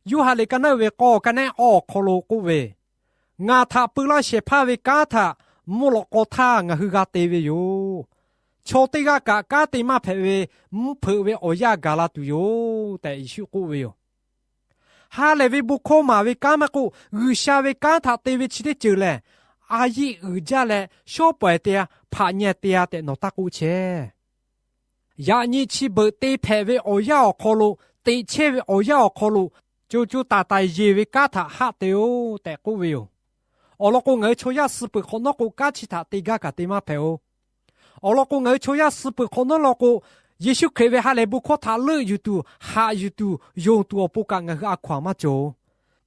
Yoˇhanˬ liꞈ ka naˉ ve k'awˇ ka nehˉ awˬ hk'aw lo k'oˆ ve, Ngaˬ htaꞈ peu laˇ shehˍ hpaˇ ve kanˉ htaꞈ mvuhˇ lawꞈ k'aw htaˇ ngaˬ hui g'a te ve yoˬ. Chaw teˇ g'aˇ kaꞈ kanˉ te maˇ hpehꞈ ve mvuhˇ hpeuꞈ ve awˬ yanˇ gaˬ la tuˬ yoˬ tehꞈ Yeˍsuˆ k'oˆ ve yoˬ. Ha lehˬ ve bon hkawˇ maˍ ve kanˉ maˇ k'oˆ, G'uiˬsha ve kanˉ htaꞈ te ve chi teˇ ceuˬ lehˬ, a yiˆ uiˍ jaˇ leh shawˉ pawˍ-e te-a, hpaꞈ nyi-a te-a tehꞈ nawˬ taˇ k'oˆ chehˇ. Yaꞈ nyi chi beuꞈ te hpehꞈ ve awˬ yanˇ awˬ hk'aw lo, teꞈ chehˇ ve awˬ yanˇ awˬ hk'aw lo, co co taiˍ taiˍ yeˬ ve kanˉ htaꞈ haˆ te-oˆ tehꞈ k'oˆ ve yoˬ. Awˬ lawn k'o, ngaˬ hui chaw yaˇ suh peuˬ hk'awꞈ nawˉ k'o, kanˉ chi htaꞈ te gaˇ kaꞈ te maˇ hpehꞈ-oˬ. Awˬ lawn k'o, ngaˬ hui chaw yaˇ suh peuˬ hk'awꞈ nawˉ law k'o, Yeˍsuˆ Hkriꞈ ve ha lehˬ bon hkawˇ htaꞈ leuˆ yuˬ tuˬ, haꞈ yuˬ tuˬ, yonˍ tuˬ awˬ pon kaꞈ ngaˬ hui a hkaw-anˬ maˇ cawˬ-oˬ.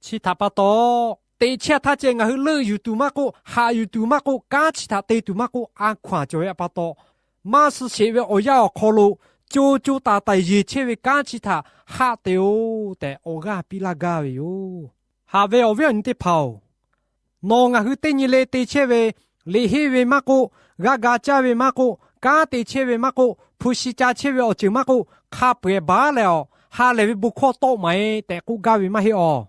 Chi htaꞈ pa taw, teꞈ chehˇ htaˇ ceh ngaˬ hui leuˆ yuˬ tuˬ maˇ k'oˆ, haꞈ yuˬ tuˬ maˇ k'oˆ, kanˉ chi htaꞈ te tuˬ maˇ k'oˆ, a hkaw-anˬ cawˬ ve pa taw, maˇ suh sheˍ ve awˬ yanˇ awˬ hk'aw lo, co co taiˍ taiˍ yeˬ chehˇ ve kanˉ chi htaꞈ haˆ te-oˆ tehꞈ awˬ g'aˇ piˇ laˇ gaˇ ve yoˬ. Haꞈ ve awˬ viˉ awˬ nyi teˇ hpaˍ-oˬ, nawˬ ngaˬ hui teˇ nyi le te chehˇ ve, liꞈ henˇ ve maˇ k'oˆ, g'aˇ ga caˇ ve maˇ k'oˆ, kanˉ te chehˇ ve maˇ k'oˆ, hpu shi ca chehˇ ve awˬ ceuˬ maˇ k'oˆ, hk'a peu-eˬ baˬ leh awˬ ha lehˬ ve bon hkawˇ tawˆ maˍ-e tehꞈ k'oˆ gaˇ ve maˇ heˆ awˬ.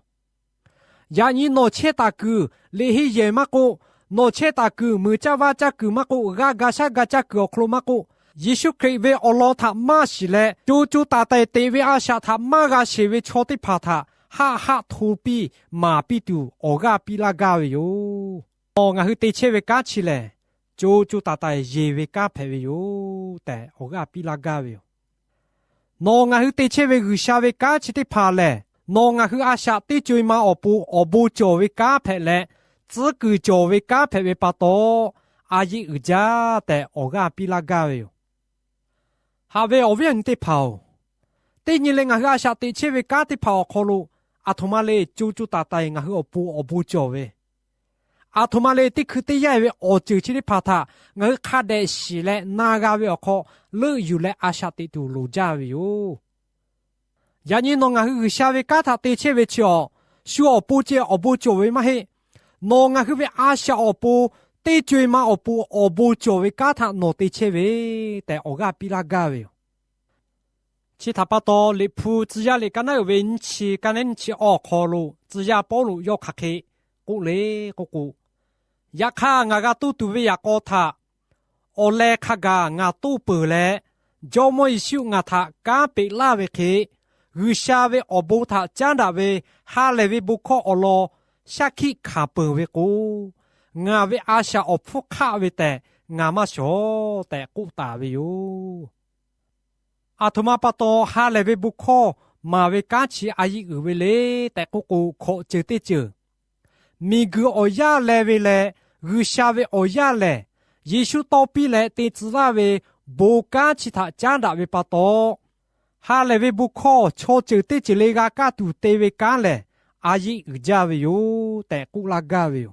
Yaꞈ nyi nawˬ chehˇ taˍ kuiˬ, liꞈ henˇ yehˬ maˇ k'oˆ, nawˬ chehˇ taˍ kuiˬ, meuˍ caˇ vaˇ caˇ kuiˬ maˇ k'oˆ, g'aˇ ga shaˉ ga caˇ kuiˬ awˬ hk'aw lo maˇ k'oˆ, Yeˍsuˆ Hkriꞈ ve awˬ lawn htaꞈ maˇ shiˍ leh, co co taiˍ taiˍ teꞈ ve a shaꞈ htaꞈ maˇ g'a sheˍ ve chaw teˇ hpaˍ htaꞈ haˆ haˆ hto piˇ maˍ piˇ tuˬ awˬ g'aˇ piˇ laˇ gaˇ ve yoˬ. Nawˬ ngaˬ hui te chehˇ ve kanˉ chi lehˬ, co co taiˍ taiˍ yeˬ ve kanˉ hpehꞈ ve yoˬ tehꞈ awˬ g'aˇ piˇ laˇ gaˇ ve yoˬ. Nawˬ ngaˬ hui te chehˇ ve G'uiˬsha ve kanˉ chi teˇ hpaˍ lehˬ, nawˬ ngaˬ hui a shaꞈ teˇ co-e ma awˬ pon awˬ bon cawˬ ve kanˉ hpehꞈ leh, tcuhˉ kuiˬ cawˬ ve kanˉ hpehꞈ ve pa taw, a yeˆ uiˍ jaˇ tehꞈ awˬ g'aˇ piˇ laˇ gaˇ ve yoˬ. Haꞈ ve awˬ viˉ awˬ nyi teˇ hpaˍ-oˬ, teˇ nyi le ngaˬ hui a shaꞈ teꞈ chehˇ ve kanˉ teˇ hpaˍ awˬ hk'aw lo, aˬ htoꞈ ma le co co taiˍ taiˍ ngaˬ hui awˬ pon awˬ bon cawˬ ve, aˬ htoꞈ ma le teˇ hkui teˇ yanˇ ve awˬ ceuˬ chi teˇ hpaˍ htaꞈ ngaˬ hui hk'a dehꞈ shiˍ leh na g'a ve awˬ hk'aw, leuˆ yuˬ leh a shaꞈ teꞈ tuˬ loˍ jaˇ ve yoˬ. Yaꞈ nyi nawˬ ngaˬ hui G'uiˬsha ve kanˉ htaꞈ te chehˇ ve chi awˬ, shu awˬ pon ceh awˬ bon cawˬ ve maˇ heˆ. Nawˬ ngaˬ hui ve a shaꞈ awˬ pon, teˇ co-e ma awˬ pon awˬ bon cawˬ ve kanˉ htaꞈ nawˬ te chehˇ ve tehꞈ awˬ g'aˇ piˇ laˇ gaˇ ve yoˬ. Chi htaꞈ pa taw, Liꞈ hpu tcuh yaˇ liꞈ ka naˉ uiˍ ve nyiˇ chi ka naˉ nyiˇ chi awˬ hk'aw lo tcuh yaˇ Pawˇluꞈ yawˇ hk'aˬ hk'e k'oˆ le k'oˆ k'o, Yaꞈ hk'aˇ, ngaˬ g'a toˇ tuˬ ve yaꞈ k'aw htaꞈ awˬ leh hk'a gaˬ ngaˬ toˇ peuˬ leh, Jawˇmawˇ Yeˍsuˆ ngaˬ htaꞈ kanˉ peꞈ laˇ ve hk'e, G'uiˬsha ve awˬ bon htaꞈ caˉ daꞈ ve ha lehˬ ve bon hkawˇ awˬ lawn shaˉ hkiˆ hkanˍ peuˬ ve k'o, ngaˬ ve a shaꞈ awˬ hpfuhˇ hk'aˆ ve tehꞈ ngaˬ maˇ shawˍ tehꞈ k'oˆ taˍ ve yoˬ. Aˬ htoꞈ ma pa taw ha lehˬ ve bon hkawˇ maˍ ve kanˉ chi a yeˆ uiˍ ve le tehꞈ k'oˆ k'o, hkawꞈ ceuˬ teˇ ceuˬ, miˬguiˬ awˬ yaˇ leh ve leh G'uiˬsha ve awˬ yaˇ lehˬ, Yeˍsuˆ tawˇ piˇ leh te tcuh laˇ ve bon kanˉ chi htaꞈ caˉ daꞈ ve pa taw, ha lehˬ ve bon hkawˇ chaw ceuˬ teˇ ceuˬ le g'a kaˇ tuˬ te ve kanˉ lehˬ, a yeˆ uiˍ jaˇ ve yoˬ tehꞈ k'oˆ laˇ gaˇ ve yoˬ.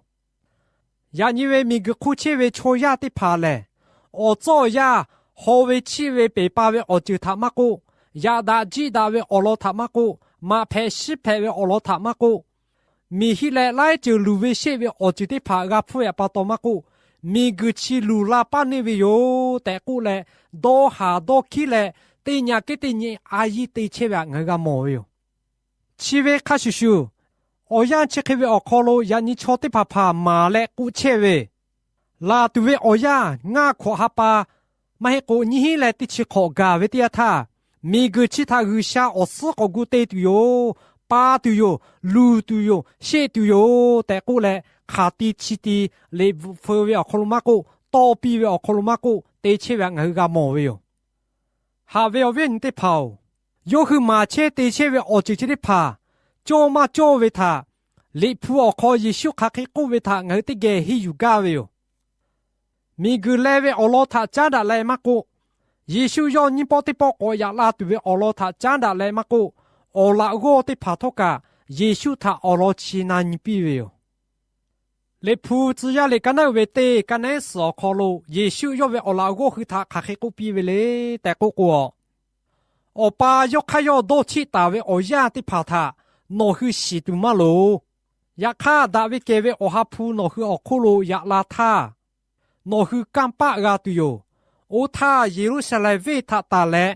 Yaꞈ nyi ve miˬguiˬ hk'oˆ chehˇ ve chaw yaˇ teˇ hpaˍ lehˬ, awˬ tcuhˉ awˬ yanˇ haw ve chiˇ ve peˬ pa ve awˬ ceuˬ htaꞈ maˇ k'oˆ, yaꞈ daꞈ jiˆ daꞈ ve awˬ lawn htaꞈ maˇ k'oˆ, maꞈ hpehꞈ shiˉ hpehꞈ ve awˬ lawn htaꞈ maˇ k'oˆ, miˬ hiˆ leh laiˉ ceuˬ luˬ ve sheˆ ve awˬ ceuˬ teˇ hpaˍ g'a hpfuhˇ ve pa taw maˇ k'oˆ, miˬguiˬ chi luˬ la paˇ neˇ ve yoˬ tehꞈ k'oˆ leh, dawˇ haˍ dawˇ hkiˉ leh teˇ nyi kehˉ teˇ nyi a yiˇ te chehˇ ve htaꞈ ngaˬ hui g'a mawˬ ve yoˬ. Chi ve hk'a shuˍ shuˍ, awˬ yanˇ chi hk'e ve awˬ hk'aw lo yaꞈ nyi chaw teˇ hpaˍ hpaˍ maˍ leh k'oˆ chehˇ ve, laˬ tuˬ ve awˬ yanˇ ngaˇ hkawꞈ ha pa, maˇ heˆ k'o nyiˇ hinˉ leh teˇ chi hk'awꞈ gaˬ ve teˇ yanˇ htaˇ, miˬguiˬ chi htaꞈ G'uiˬsha awˬ suhˉ k'awꞈ gu te tuˬ yoˬ, pa tuˬ yoˬ, luˬ tuˬ yoˬ, sheˆ tuˬ yoˬ tehꞈ k'oˆ leh, hk'aˬ ti chi ti liꞈ bvuhꞈ feu ve awˬ hk'aw lo maˇ k'oˆ, tawˇ piˇ ve awˬ hk'aw lo maˇ k'oˆ, te chehˇ ve htaꞈ ngaˬ hui g'a mawˬ ve yoˬ. Haꞈ ve awˬ viˉ awˬ nyi teˇ hpaˍ-oˬ, yawˇ hui maˍ chehˇ te chehˇ ve awˬ ceuˬ chi teˇ hpaˍ cawˇ maˇ cawˇ ve htaꞈ, Liꞈ hpu awˬ hk'aw Yeˍsuˆ hk'aˬ hk'e k'oˆ ve htaꞈ ngaˬ hui teˇ geh henˇ yuˬ gaˇ ve yoˬ. Miˬguiˬ leh ve awˬ lawn htaꞈ caˉ daꞈ leh maˇ k'oˆ, Yeˍsuˆ yawˇ nyiˇ pawˆ teˇ pawˆ k'awꞈ yaꞈ la tuˬ ve awˬ lawn htaꞈ caˉ daꞈ leh maˇ k'oˆ, awˬ laꞈ g'awˇ teˇ hpaˍ htawˇ kaꞈ Yeˍsuˆ htaꞈ awˬ lawn chi na nyi piˇ ve yoˬ. Liꞈ hpu tcuh yaˇ liꞈ ka naˉ uiˍ ve teˇ ka nehˉ suhˍ awˬ hk'aw lo Yeˍsuˆ yawˇ ve awˬ laꞈ g'awˇ hui htaꞈ hk'aˬ hk'e k'oˆ piˇ ve le tehꞈ k'oˆ k'o, Awˬ pa yawˇ hk'aˇ yawˇ dawˇ cheˆ taˍ ve awˬ yanˇ teˇ hpaˍ htaꞈ nawˬ hui shiˍ tuˬ maˇ loˍ. Yaꞈ hk'aˇ, daꞈ ve kehˬ ve Awˬ ha hpu nawˬ hui awˬ hk'oˆ lo yaꞈ la htaˇ, nawˬ hui kanˇ paˆ g'a tuˬ yoˬ. Oˇ htaˇ, Yeˍruˆsaˍlehnˍ venˇ htaꞈ tanˬ leh,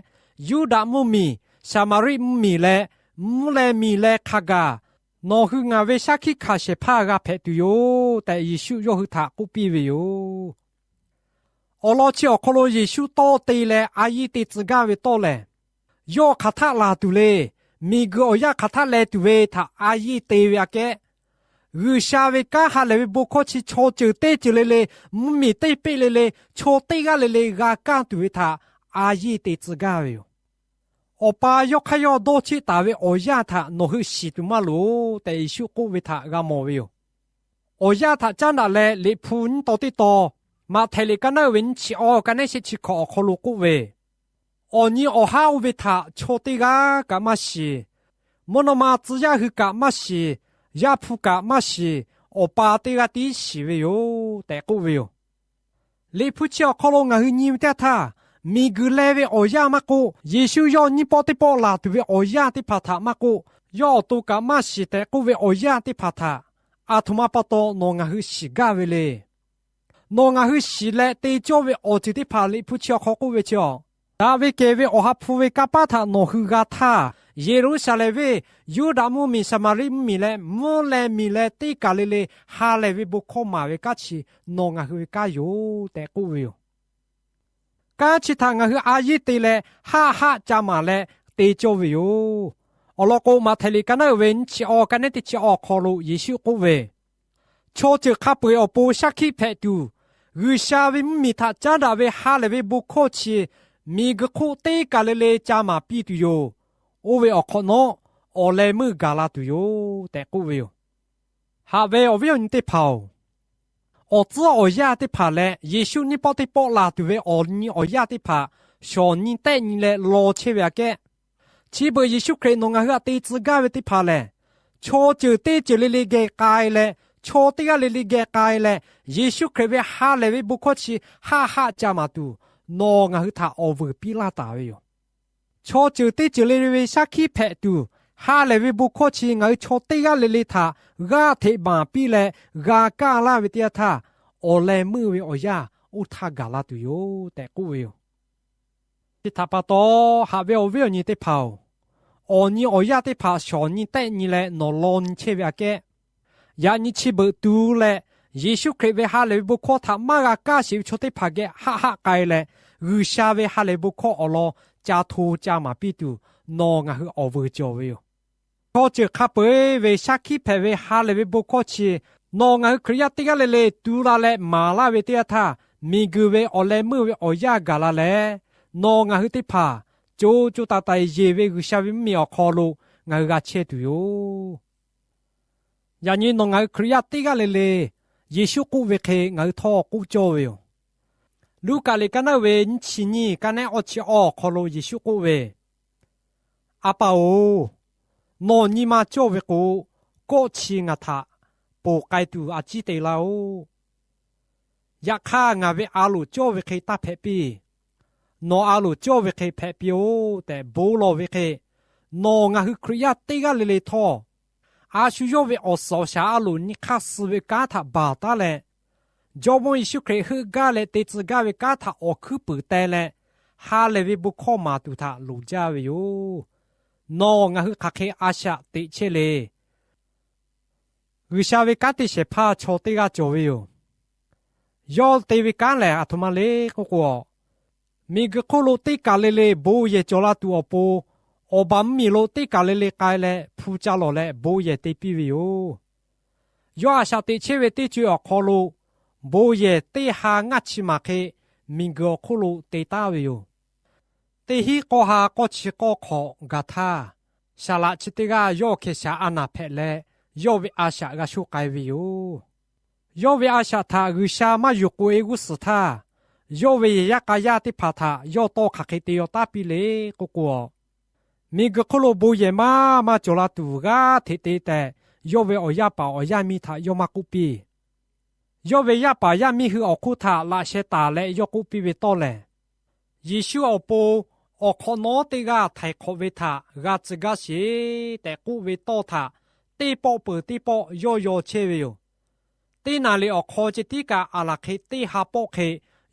Yuˇdaꞈ mvuhˇmiˬ, Saˍmaˍriˆ mvuhˇmiˬ leh mvuhˇ leh miˬ leh hk'a gaˬ, nawˬ hui ngaˬ ve shaˉ hkiˆ hkanˍ shehˍ hpaˇ g'a hpehꞈ tuˬ yoˬ tehꞈ, Yeˍsuˆ yawˇ hui htaꞈ k'oˆ piˇ ve yoˬ. Awˬ lawn chi awˬ hk'aw lo Yeˍsuˆ tawˇ te leh a yiˇ te tcuh gaˇ ve tawˇ lehˬ, yawˇ hk'aˬ htaˆ laˬ tuˬ le. Miˬguiˬ awˬ yanˇ hk'aˬ htaˆ leh tuˬ ve htaꞈ a yiˇ te ve aꞈ kehˉ, G'uiˬsha ve kanˉ ha lehˬ ve bon hkawˇ chi chaw ceuˬ teˇ ceuˬ le le, mvuhˇmiˬ teˇ peˆ le le, chaw teˇ g'aˇ le le g'a kaˇ tuˬ ve htaꞈ a yiˇ te tcuh gaˇ ve yoˬ. Awˬ pa yawˇ hk'aˇ yawˇ dawˇ cheˆ taˍ ve awˬ yanˇ htaꞈ nawˬ hui shiˍ tuˬ maˇ loˍ tehꞈ, Yeˍsuˆ k'oˆ ve htaꞈ g'a mawˬ ve yoˬ. Awˬ yanˇ htaꞈ caˉ daꞈ leh, Liꞈ hpu nyiˇ taw teˇ taw, Maꞈhtehˍ liꞈ ka naˉ uiˍ ve nyiˇ chi awˇ, ka nehˉ shehˆ chi hkawꞈ awˬ hk'aw lo k'oˆ ve, Awˬ nyi awˬ haˉ oˇ ve htaꞈ chaw teˇ g'aˇ kaꞈ maˇ shiˍ. Mvuhˇ naw ma tcuh yaˇ hui kaꞈ maˇ shiˍ. Yaˇ hpu kaꞈ maˇ shiˍ. Awˬ pa teˇ g'aˇ tiˉ shiˍ ve yoˬ tehꞈ k'oˆ ve yoˬ. Liꞈ hpu chi awˬ hk'aw lo ngaˬ hui nyi ve teˇ yanˇ htaˇ, miˬguiˬ leh ve awˬ yanˇ maˇ k'oˆ, Yeˍsuˆ yawˇ nyiˇ pawˆ teˇ pawˆ laˬ tuˬ ve awˬ yanˇ teˇ hpaˍ htaꞈ maˇ k'oˆ, yawˇ awˬ to kaꞈ maˇ shiˍ tehꞈ k'oˆ ve awˬ yanˇ teˇ hpaˍ htaꞈ aˬ htoꞈ ma pa taw nawˬ ngaˬ hui shiˍ gaˇ ve le. Nawˬ ngaˬ hui shiˍ leh te cawˇ ve awˬ ceuˬ teˇ hpaˍ Liꞈ hpu chi awˬ hk'aw k'oˆ ve chi a, daꞈ ve kehˬ ve Awˬ ha hpu ve kanˇ paˆ htaꞈ nawˬ hui g'a htaˇ, Yeˍruˆsaˍlehnˍ venˇ, Yuˇdaꞈ mvuhˇmiˬ, Saˍmaˍriˆ mvuhˇmiˬ leh mvuhˇ leh miˬ leh teˇ kaˬ le le ha lehˬ ve bon hkawˇ maˍ ve kanˉ chi nawˬ ngaˬ hui ve kanˉ yoˬ tehꞈ k'oˆ ve yoˬ. Kanˉ chi htaꞈ ngaˬ hui a yiˇ te leh haˆ haˆ ca maˍ leh te cawˇ ve yoˬ. Awˬ lawn k'o, Maꞈhtehˍ liꞈ ka naˉ uiˍ ve nyiˇ chi awˇ, ka nehˉ teˇ chi awˇ awˬ hk'aw lo Yeˍsuˆ k'oˆ ve, Chaw ceuˬ hk'a peu-eˬ awˬ pon shaˉ hkiˆ hpehꞈ tuˬ, G'uiˬsha ve mvuhˇmiˬ htaꞈ caˉ daꞈ ve ha lehˬ ve bon hkawˇ chi miˬguiˬ hk'oˆ teˇ kaˬ le le ca maˍ piˇ tuˬ yoˬ. Oˇ ve awˬ hk'awꞈ nawˉ, awˬ leh meuˇ gaˬ la tuˬ yoˬ tehꞈ k'oˆ ve yoˬ. Haꞈ ve awˬ viˉ awˬ nyi teˇ hpaˍ-oˬ, awˬ tcuhˉ awˬ yanˇ teˇ hpaˍ leh Yeˍsuˆ nyiˇ pawˆ teˇ pawˆ laˬ tuˬ ve awˬ nyi awˬ yanˇ teˇ hpaˍ shawˍ nyi tehˆ nyi leh law chehˇ ve aꞈ kehˉ, chi beuꞈ Yeˍsuˆ Hkriꞈ nawˬ ngaˬ hui htaꞈ te tcuh gaˇ ve teˇ hpaˍ lehˬ, chaw ceuˬ teˇ ceuˬ le le geh k'ai leh, chaw teˇ g'aˇ le le geh k'ai leh, Yeˍsuˆ Hkriꞈ ve ha lehˬ ve bon hkawˇ chi haˆ haˆ ca maˍ tuˬ, nawˬ ngaˬ hui htaꞈ awˬ vuiˬ piˇ laˇ taˍ ve yoˬ. Chaw ceuˬ teˇ ceuˬ le ve shaˉ hkiˆ hpehꞈ tuˬ, ha lehˬ ve bon hkawˇ chi ngaˬ hui chaw teˇ g'aˇ le le htaꞈ g'aˇ hteꞈ baˬ piˇ leh g'a kaˇ laˇ ve teˇ yanˇ htaˇ, awˬ leh meuˇ ve awˬ yanˇ oˇ htaˇ gaˬ la tuˬ yoˬ tehꞈ k'oˆ ve yoˬ. Chi htaꞈ pa taw, haꞈ ve awˬ viˉ awˬ nyi teˇ hpaˍ-oˬ, awˬ nyi awˬ yanˇ teˇ hpaˍ shawˍ nyi tehˆ nyi leh nawˬ law nyi chehˇ ve aꞈ kehˉ, yaꞈ nyi chi beuꞈ tu leh, Yeˍsuˆ Hkriꞈ ve ha lehˬ ve bon hkawˇ htaꞈ maˇ g'a kaˇ sheˍ ve chaw teˇ hpaˍ geh haˆ haˆ k'ai leh, G'uiˬsha ve ha lehˬ ve bon hkawˇ awˬ lawn ca hto ca maˍ piˇ tuˬ, nawˬ ngaˬ hui awˬ vuiˬ cawˬ ve yoˬ. Chaw ceuˬ hk'a peu-eˬ ve shaˉ hkiˆ hpehꞈ ve ha lehˬ ve bon hkawˇ chi, nawˬ ngaˬ hui Hkriꞈ yaˇ teˇ g'aˇ le le tu la leh maˍ laˇ ve teˇ yanˇ htaˇ, miˬguiˬ ve awˬ leh meuˇ ve awˬ yanˇ gaˬ la leh, nawˬ ngaˬ hui teˇ hpaˍ co co taiˍ taiˍ yeˬ ve G'uiˬsha ve mvuhˇmiˬ awˬ hk'aw lo ngaˬ hui g'a chehˇ tuˬ yoˬ. Yaꞈ nyi nawˬ ngaˬ hui Hkriꞈ yaˇ teˇ g'aˇ le le Yeˍsuˆ k'oˆ ve hk'e ngaˬ hui htawˇ k'oˆ cawˇ ve yoˬ. Luˉkaꞈ liꞈ kaˇ naˉ ve nyiˇ chi nyiˇ, kaˇ nehˉ awˇ chi awˇ awˬ hk'aw lo Yeˍsuˆ k'oˆ ve, A pa-oˬ, nawˬ nyi ma cawˇ ve k'o, kawˆ chi ngaˬ htaꞈ ponˬ k'ai tuˬ a ciˉ te laˇ-oˆ. Yaꞈ hk'aˇ, ngaˬ ve a loˍ cawˇ ve hk'e taˇ hpehꞈ piˇ. Nawˬ a loˍ cawˇ ve hk'e hpehꞈ piˇ-oˆ tehꞈ bon lawˬ ve hk'e, nawˬ ngaˬ hui Hkriꞈ yaˇ teˇ g'aˇ le le htawˇ, a shu yawˇ ve awˬ suhˍ awˬ shaˍ a loˍ nyi hk'aˇ suh ve kanˉ htaꞈ baˬ taˉ leh, Jawˇmawˇ Yeˍsuˆ Hkriꞈ heuˆ gaˇ leh te tcuh gaˇ ve kanˉ htaꞈ awˬ hkuiˉ puiˍ teh leh, ha lehˬ ve bon hkawˇ maˍ tuˬ htaꞈ loˍ jaˇ ve yoˬ. Nawˬ ngaˬ hui hk'aˬ hk'e a shaꞈ teꞈ chehˇ le. G'uiˬsha ve kanˉ te shehˍ hpaˇ chaw teˇ g'aˇ cawˬ ve yoˬ. Yawˇ te ve kanˉ lehˬ, aˬ htoꞈ ma le k'oˆ k'o, miˬguiˬ hk'oˆ lo teˇ kaˬ le le bon yehˬ cawˬ la tuˬ awˬ pon, awˬ baˬ mvuhˇmiˬ lo teˇ kaˬ le le k'ai leh hpu ca lawˬ leh bon yehˬ te piˇ ve yoˬ. Yawˇ a shaꞈ teꞈ chehˇ ve teˇ co-e awˬ hk'aw lo, bon yehˬ teˇ ha ngaˇ chi maˬ hk'e miˬguiˬ awˬ hk'oˆ lo te taˍ ve yoˬ. Teˇ hinˉ k'awˇ ha k'awˇ chi k'awˇ hk'awꞈ gaˬ htaˇ, saˍ laꞈ chi teˇ g'aˇ yawˇ hkeh shaˍ a naˬ hpehꞈ leh, yawˇ ve a shaꞈ g'a sho k'ai ve yoˬ. Yawˇ ve a shaꞈ htaꞈ G'uiˬsha maˇ yuˬ k'oꞈ-e g'uˇ suhˍ htaˇ, yawˇ ve yehˬ yaˇ k'a yaˇ teˇ hpaˍ htaꞈ yawˇ tawˇ hk'aˬ hk'e te yaw taˉ piˇ le k'oˆ k'o, miˬguiˬ hk'oˆ lo bon yehˬ maˇ maˇ cawˬ la tuˬ g'aˇ hteꞈ te tehꞈ, yawˇ ve awˬ yaˇ paˍ awˬ yaˇ miˇ htaꞈ yawˇ maˇ k'oˆ piˇ. Yawˇ ve yaˇ paˍ yaˇ miˇ hui awˬ hk'oˆ htaꞈ laꞈ sheh taˍ leh yawˇ k'oˆ piˇ ve tawˇ lehˬ, Yeˍsuˆ awˬ pon awˬ hk'awꞈ nawˉ teˇ g'aˇ htaiˍ hk'awꞈ ve htaꞈ g'a tcuh gaˇ sheˍ tehꞈ k'oˆ ve tawˇ htaꞈ teˇ pawˆ peuˬ teˇ pawˆ yawˇ yaw chehˇ ve yoˬ. Teˇ naˍ riˍ awˬ hk'aw ceh tiˉ kaꞈ aˬ laˬ hk'e teˇ ha pawˆ hk'e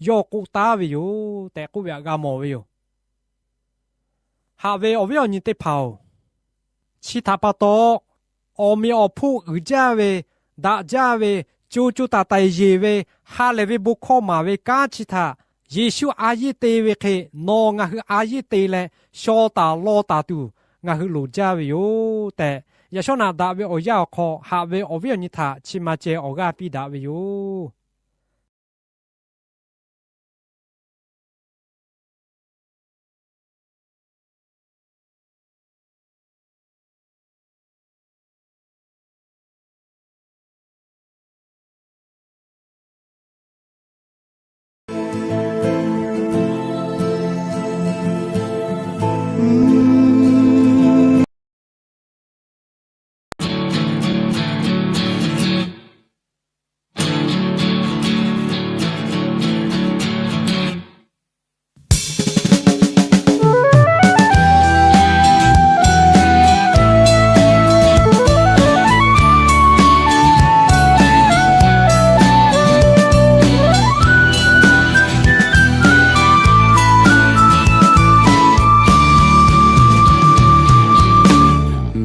yawˇ k'oˆ taˉ ve yoˬ tehꞈ k'oˆ ve htaꞈ g'a mawˬ ve yoˬ. Haꞈ ve awˬ viˉ awˬ nyi teˇ hpaˍ-oˬ, chi htaꞈ pa taw, awˬ meꞈ awˬ hponˇ uiˍ jaˇ ve, daꞈ jaˇ ve, co co taiˍ taiˍ yeˬ ve, ha lehˬ ve bon hkawˇ maˍ ve kanˉ chi htaꞈ Yeˍsuˆ a yeˇ te ve hk'e, nawˬ ngaˬ hui a yeˇ te leh shaw taˍ law taˍ tuˬ ngaˬ hui loˍ jaˇ ve yoˬ tehꞈ, yaꞈ shawˉ naꞈ daꞈ ve awˬ yanˇ awˬ hk'aw haꞈ ve awˬ viˉ awˬ nyi htaꞈ chi ma ceh awˬ g'aˇ piˇ daꞈ ve yoˬ.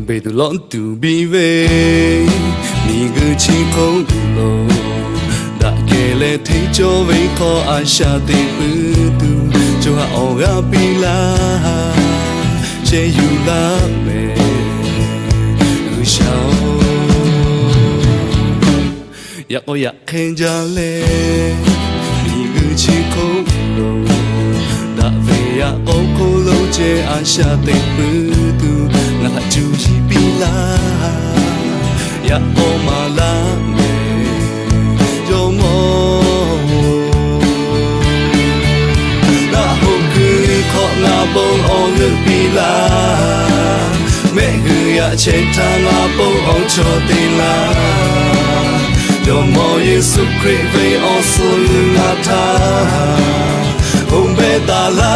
Beˬ tuˬ lawˇ tuˬ biˇ ve miˬguiˬ chi hk'oˆ lo, daꞈ kehˬ leh hteˇ cawˇ ve hk'aw a shaꞈ teꞈ puiˉ tuˬ, co ha awˬ g'aˇ piˇ laˇ, chehˇ yuˬ laˇ mehˍ, G'uiˬsha-oˬ. Yaꞈ k'aw yaꞈ hk'e jaˇ leh, miˬguiˬ chi hk'oˆ lo, daꞈ ve Yaꞈ k'aw hk'oˆ lo ceh a shaꞈ teꞈ puiˉ tuˬ, ngaˬ htaꞈ cuˇ yiˍ piˇ laˇ. Yaꞈ k'aw maˍ laˇ mehˍ, jawˇmawˇ-oˬ. Naˆ hoꞈ kuiˬ hk'awꞈ ngaˬ bon awˬ g'euˆ piˇ laˇ. Mehˆ g'uiˬ yaꞈ chehˇ htaˇ ngaˬ bon awˬ chawˇ te laˇ. Jawˇmawˇ Yeˍsuˆ Hkriꞈ ve awˬ suhˍ g'uiˬ ngaˬ htaꞈ oˇ behˇ taˍ laˇ.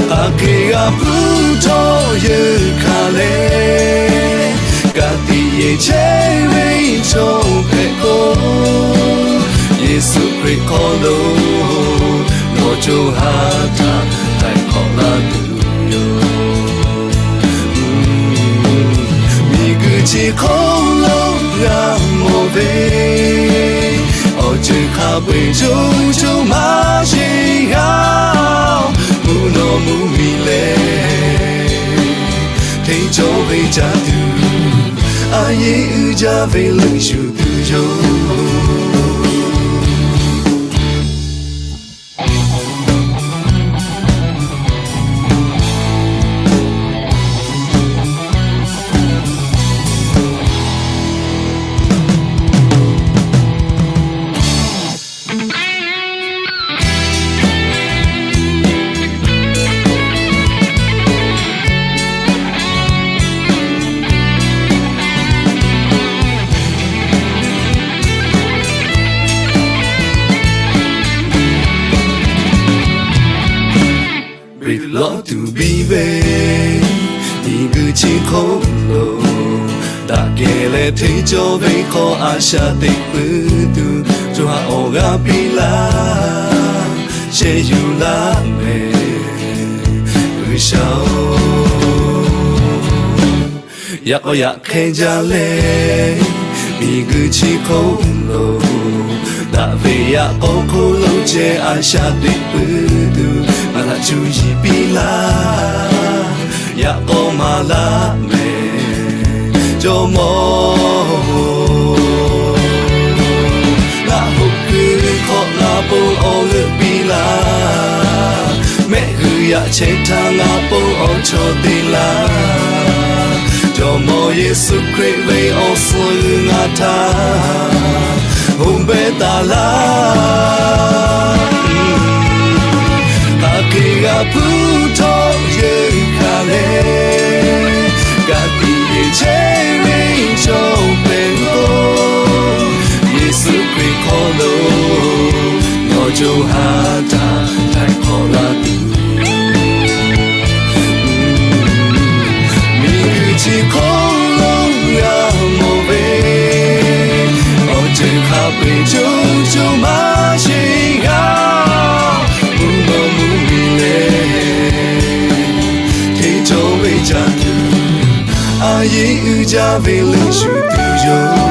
Hk'aˬ hk'e g'a hpuˇ htawˇ yeˬ hkanˍ leh, ka tiꞈ yeˬ chehˇ ve chaw hpehꞈ k'o, Yeˍsuˆ Hkriꞈ hk'aw lo nawˬ co ha htaꞈ htaiˍ hk'awꞈ laˇ tuˬ yoˬ. Miˬguiˬ chi hk'oˆ lo g'a mawˬ ve awˬ ceuˬ hk'a peu-eˬ co co maˇ sheˍ g'a-oˬ. Mvuhˇ naw mvuhˇmiˬ lehˬ, hteˇ cawˇ ve caˇ tuˬ, a yeˇ uiˍ jaˇ ve leuˆ shuˍ tuˬ yoˬ. Beˬ lawˇ tuˬ biˇ ve miˬguiˬ chi hk'oˆ lo, daꞈ kehˬ leh hteˇ cawˇ ve hk'aw a shaꞈ teꞈ puiˉ tuˬ, co ha awˬ g'aˇ piˇ laˇ. Shehˇ yuˬ laˇ mehˍ G'uiˬsha-oˬ. Yaꞈ k'aw yaꞈ hk'e jaˇ leh, miˬguiˬ chi hk'oˆ lo daꞈ ve yaꞈ k'aw hk'oˆ lo ceh a shaꞈ teꞈ puiˉ tuˬ, ngaˬ htaꞈ cuˇ yiˍ piˇ laˇ. Yaꞈ k'aw maˍ laˇ mehˍ jawˇmawˇ-oˬ. Naˆ hoꞈ kuiˬ hk'awꞈ ngaˬ bon awˬ g'euˆ piˇ laˇ. Mehˆ g'uiˬ yaꞈ chehˇ htaˇ ngaˬ bon awˬ chawˇ te laˇ. Jawˇmawˇ Yeˍsuˆ Hkriꞈ ve awˬ suhˍ g'uiˬ ngaˬ htaꞈ oˇ behˇ taˍ laˇ. Hk'aˬ hk'e g'a hpuˇ htawˇ yeˬ hkanˍ leh, ka tiꞈ yeˬ chehˇ ve chaw hpehꞈ k'o, Yeˍsuˆ Hkriꞈ hk'aw lo nawˬ co ha htaꞈ htaiˍ hk'awꞈ laˇ tuˬ, miˬguiˬ chi hk'oˆ lo g'a mawˬ ve awˬ ceuˬ hk'a peu-eˬ co co maˇ sheˍ g'a-oˬ. Mvuhˇ naw mvuhˇmiˬ lehˬ, hteˇ cawˇ ve caˇ tuˬ, a yeˇ uiˍ jaˇ ve leuˆ shuˍ tuˬ yoˬ.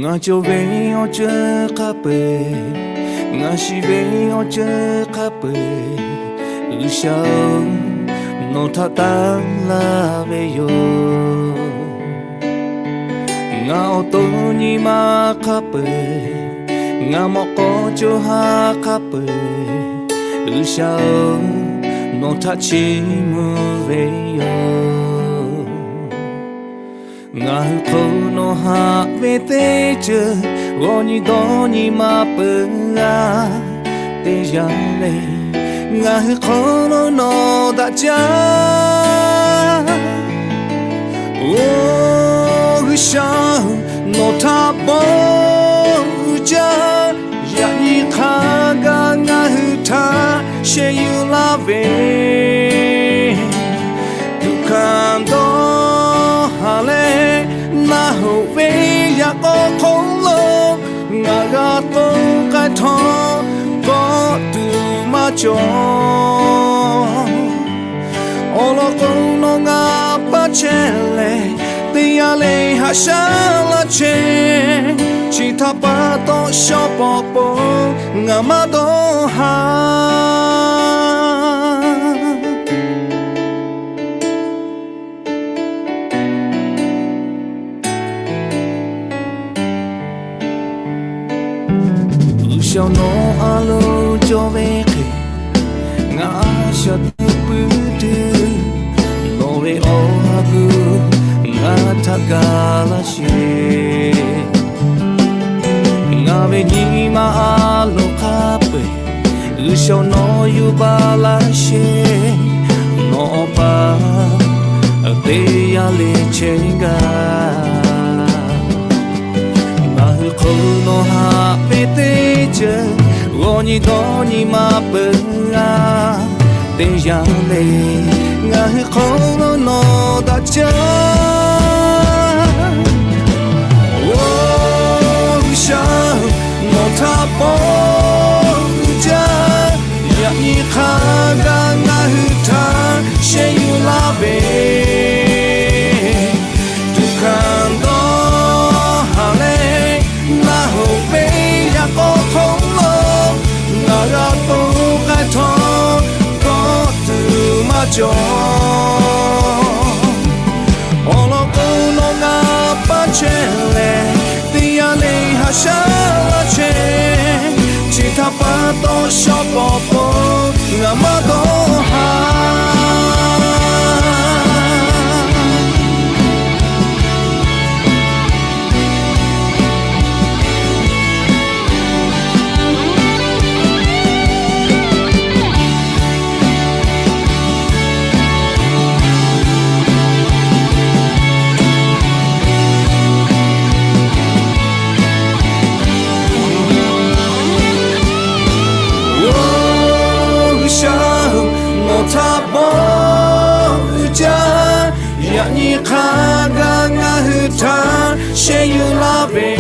Ngaˬ cawˬ ve awˬ ceuˬ hk'a peu-eˬ, ngaˬ shiˍ ve awˬ ceuˬ hk'a peu-eˬ, G'uiˬsha-oˬ, nawˬ htaꞈ tanˇ laˇ ve yoˬ. Ngaˬ awˬ to nyi ma hk'a peu-eˬ, ngaˬ mawꞈ k'aw co ha hk'a peu-eˬ, G'uiˬsha-oˬ, nawˬ htaꞈ chiˇ mvuh ve yoˬ. Ngaˬ hui hk'aw nawˬ haꞈ ve teˇ ceuˬ g'aw nyi dawˇ nyi ma peuˬ g'a. Teˇ yanˇ le, ngaˬ hui hk'aw lo nawˬ daꞈ jaˇ. Oˬ G'uiˬsha-oˬ, nawˬ htaꞈ bawˆ uiˍ jaˇ. Yaꞈ nyi hk'a gaˬ ngaˬ hui htaꞈ sheh yuˬ laˇ ve, tuꞈ hkanˍ dawˇ haˍ leh, naˆ hoꞈ ve yaꞈ k'aw hk'oˆ lo ngaˬ g'a to k'ai htawˇ, kawˆ tuˬ maˇ cawˬ. Awˬ lawn k'o, nawˬ ngaˬ paˇ chehˇ leh, teˇ yanˇ le haꞈ shaˉ laˇ chehˇ. Chi htaꞈ pa taw, shawˉ pawˍ po ngaˬ maˇ dawˇ haˍ. G'uiˬsha nawˬ a loˍ cawˬ ve hk'e, ngaˬ a shaꞈ teꞈ puiˉ tuˬ, nawˬ ve awˬ ha hpu ngaˬ htaꞈ gaˬ laˇ sheˍ. Ngaˬ ve nyi ma a loˍ hk'a peu-eˬ, G'uiˬsha nawˬ yuˬ baˬ laˇ sheˍ. Nawˬ awˬ pa teˇ yanˇ le chehˇ gaˇ. Ngaˬ hui hk'aw nawˬ haꞈ ve teˇ ceuˬ g'aw nyi dawˇ nyi ma peuˬ g'a. Teˇ yanˇ le, ngaˬ hui hk'aw nawˬ daꞈ jaˇ. Oˬ G'uiˬsha, nawˬ htaꞈ bawˆ uiˍ jaˇ. Yaꞈ nyi hk'a gaˬ ngaˬ hui htaꞈ sheh yuˬ laˇ ve, tuꞈ hkanˍ dawˇ haˍ leh, naˆ hoꞈ ve yaꞈ k'aw hk'oˆ lo ngaˬ g'a to k'ai htawˇ, kawˆ tuˬ maˇ cawˬ. Awˬ lawn k'o, nawˬ ngaˬ paˇ chehˇ leh, teˇ yanˇ le haꞈ shaˉ laˇ chehˇ. Chi htaꞈ pa taw, shawˉ pawˍ po ngaˬ maˇ dawˇ haˍ. Oˬ G'uiˬsha-oˬ, nawˬ htaꞈ bawˆ uiˍ jaˇ. Yaꞈ nyi hk'a gaˬ ngaˬ hui htaꞈ sheh yuˬ laˇ ve,